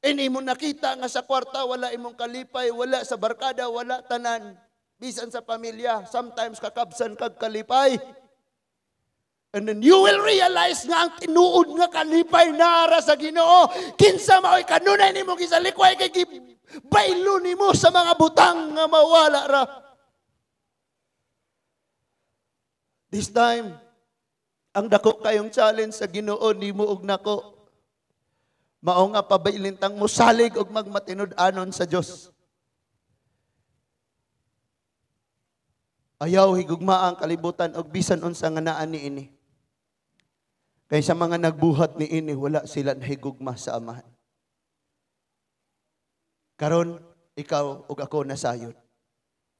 Ini mo nakita nga sa kwarta, wala imong kalipay, wala sa barkada, wala tanan. Bisan sa pamilya, sometimes kakabsan kag kalipay. And then you will realize nga ang tinuod nga kalipay naara sa Ginoo. Kinsa mao'y kanunay nimo gisalikway kay gibaylo nimo sa mga butang nga mawala ra. This time, ang dako kayong challenge sa Ginoo nimo og nako. Mao nga pabilintang mosalig og magmatinud-anon sa Dios. Ayaw higugma ang kalibutan og bisan unsa nga naa niini. Kay sa mga nagbuhat niini wala sila nahigugma sa Amahan. Karon ikaw ug ako nasayod.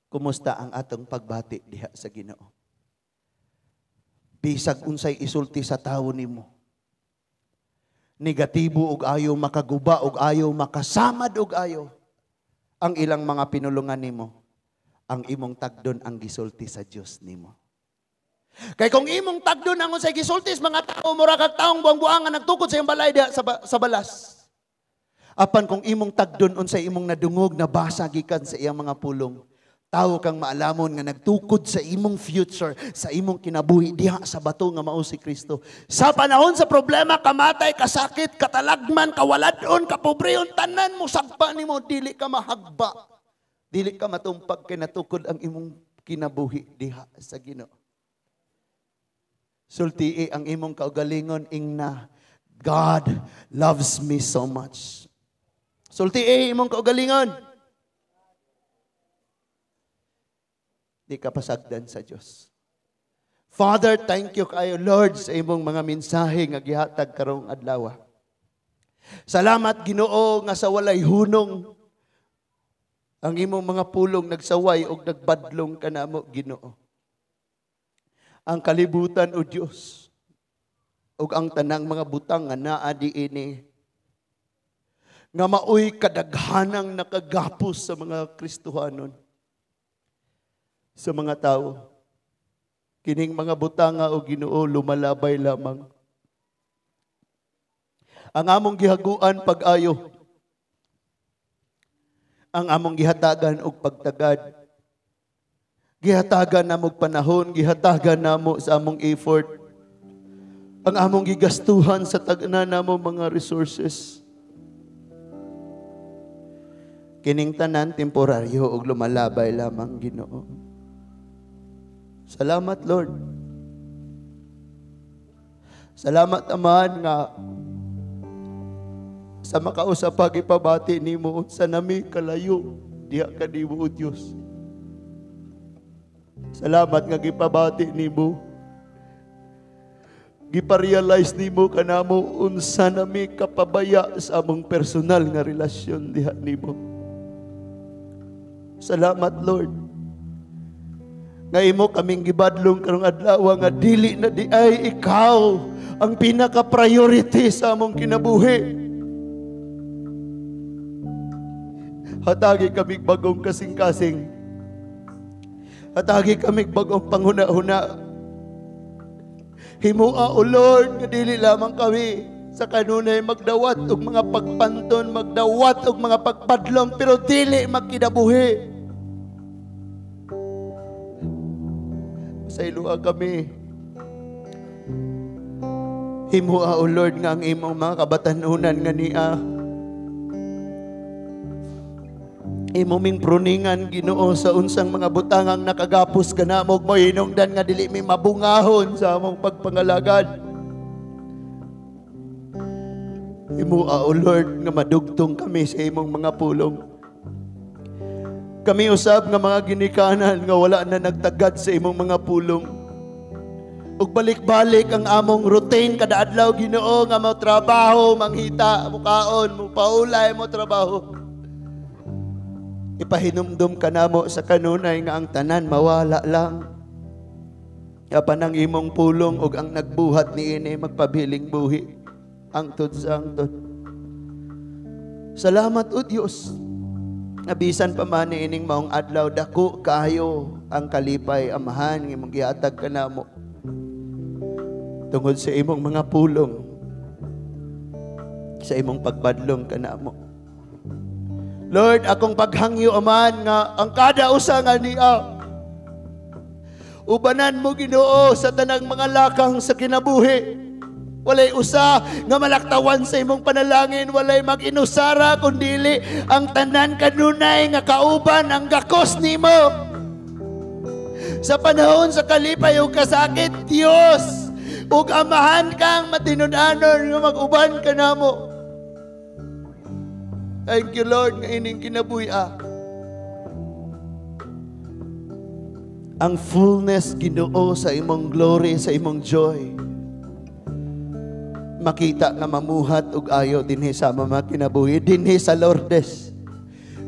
Kumusta ang atong pagbati diha sa Ginoo? Bisag unsay isulti sa tawo nimo. Negatibo og ayo makaguba og ayo makasamad og ayo ang ilang mga pinulungan nimo, ang imong tagdon ang gisulti sa Dios nimo. Kay kung imong tagdon ang unsay gisulti sa mga tao, mura kag taong buang-buang nga nagtukod sa iyong balay diha sa balas. Apan kung imong tagdon unsay imong nadungog, nabasa gikan sa iyang mga pulong, tawo kang maalamon nga nagtukod sa imong future, sa imong kinabuhi diha sa bato nga mao si Kristo. Sa panahon sa problema, kamatay, kasakit, katalagman, kawaladon, kapobrehon, tanan mo sagpa nimo, dili ka mahagba. Dili ka matumpag kay natukod ang imong kinabuhi diha sa Ginoo. Sultii ang imong kaugalingon ingna, God loves me so much. Sultii imong kaugalingon. Di ka pasagdan sa Diyos. Father, thank you kayo, Lord, sa imong mga mensahe nga gihatag karong adlaw. Salamat, Ginoo, nga sa walay hunong ang imong mga pulong nagsaway og nagbadlong kanamo, Ginoo. Ang kalibutan, o Diyos, ug ang tanang mga butang nga naa diini, nga maoy kadaghanang nakagapos sa mga Kristohanon, sa mga tao. Kining mga butanga o Ginoo lumalabay lamang. Ang among gihaguan pag-ayo, ang among gihatagan og pagtagad, gihatagan namo og panahon, gihatagan namo sa among effort, ang among gigastuhan sa tagna namo mga resources. Kining tanan temporaryo og lumalabay lamang, Ginoo. Salamat, Lord. Salamat, Amahan, nga sa makausap pag-ipabati nimo sa nami kalayo diha ka nimo, O Dios. Salamat nga gipabati nimo. Gipa-realize nimo kanamo unsa nami kapabaya sa among personal nga relasyon diha nimo. Salamat, Lord. Nga imo kaming gibadlong karong adlaw nga dili na di ay ikaw ang pinaka-priority sa among kinabuhi. Hatagi kami bagong kasing-kasing. Hatagi kami bagong panghuna-huna. Himua, O Lord, nga dili lamang kami sa kanunay magdawat og mga pagpanton, magdawat og mga pagpadlong, pero dili magkinabuhi. Pasayloa kami. Himua, O Lord, nga ang imong mga kabatanunan nga niya. Imo ming pruningan, Ginoo, sa unsang mga butangang nakagapos ka na mo, mohinungdan nga dili mi mabungahon sa among pagpangalagad. Himua, O Lord, nga madugtong kami sa imong mga pulong. Kami usab nga mga ginikanan nga wala na nagtagad sa imong mga pulong. Ug balik-balik ang among routine kada adlaw, Ginoo, nga mo trabaho, manghita, mukaon, mupaulay, mo trabaho. Ipahinumdum ka namo sa kanunay nga ang tanan mawala lang. Apan ang imong pulong ug ang nagbuhat niini magpabiling buhi. Angtod sa angtod. Salamat, O Dios. Nabisan pa man ining maong adlaw, dako kaayo ang kalipay, Amahan, nga imong gihatag kanamo tungod sa imong mga pulong, sa imong pagbadlong kanamo. Lord, akong paghangyo, Amahan, nga ang kada usa nga niya ubanan mo, Ginoo, sa tanang mga lakang sa kinabuhi. Walay usa nga malaktawan sa imong panalangin, walay mag-inusara kundili ang tanan kanunay nga kauban ang gakos nimo. Sa panahon sa kalipay ug kasakit, Dios, ug Amahan kang matinud-anon nga mag-uban kanamo. Thank you, Lord, nga ining kinabuhi-a. Ang fullness, Ginoo, sa imong glory, sa imong joy. Makita nga mamuhat og ayo dinhi sa mga kinabuhi, dinhi sa Lourdes.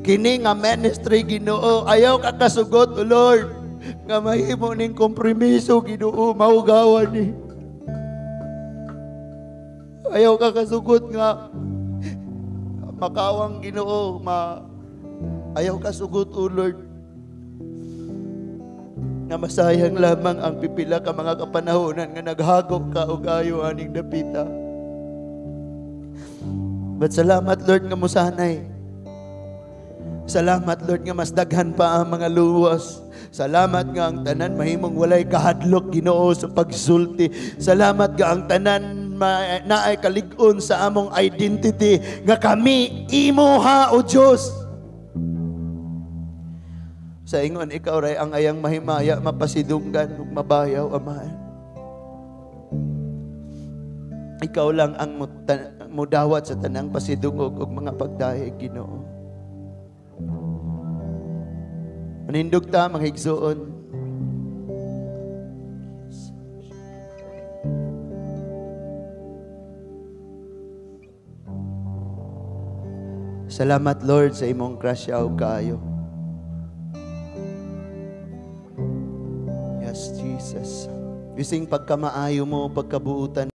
Kini nga ministry, Ginoo, ayaw ka kasugot, O Lord, nga mahimo ning kompromiso, Ginoo, mahugawan ni. Ayaw ka kasugot nga makawang, Ginoo, ayaw ka sugot, O Lord, nga masayang lamang ang pipila ka mga kapanahonan nga naghagok ka og ayo aning dapita. But salamat, Lord, nga musanay. Salamat, Lord, nga mas daghan pa ang mga luwas. Salamat nga ang tanan mahimong walay kahadlok, Ginoo, sa pagsulti. Salamat nga ang tanan naay kalig-on sa among identity nga kami imuha, O Dios. Sa ingon, ikaw ray ang ayang mahimaya, mapasidunggan ug mabayaw, Amahan. Ikaw lang ang mudawat sa tanang pasidungog ug mga pagdahig, Ginoo. Manindog ta, manghigsuon. Salamat, Lord, sa imong grasya ug kaayo. Yes, Jesus. Bising pagkamaayo mo, pagkabuutan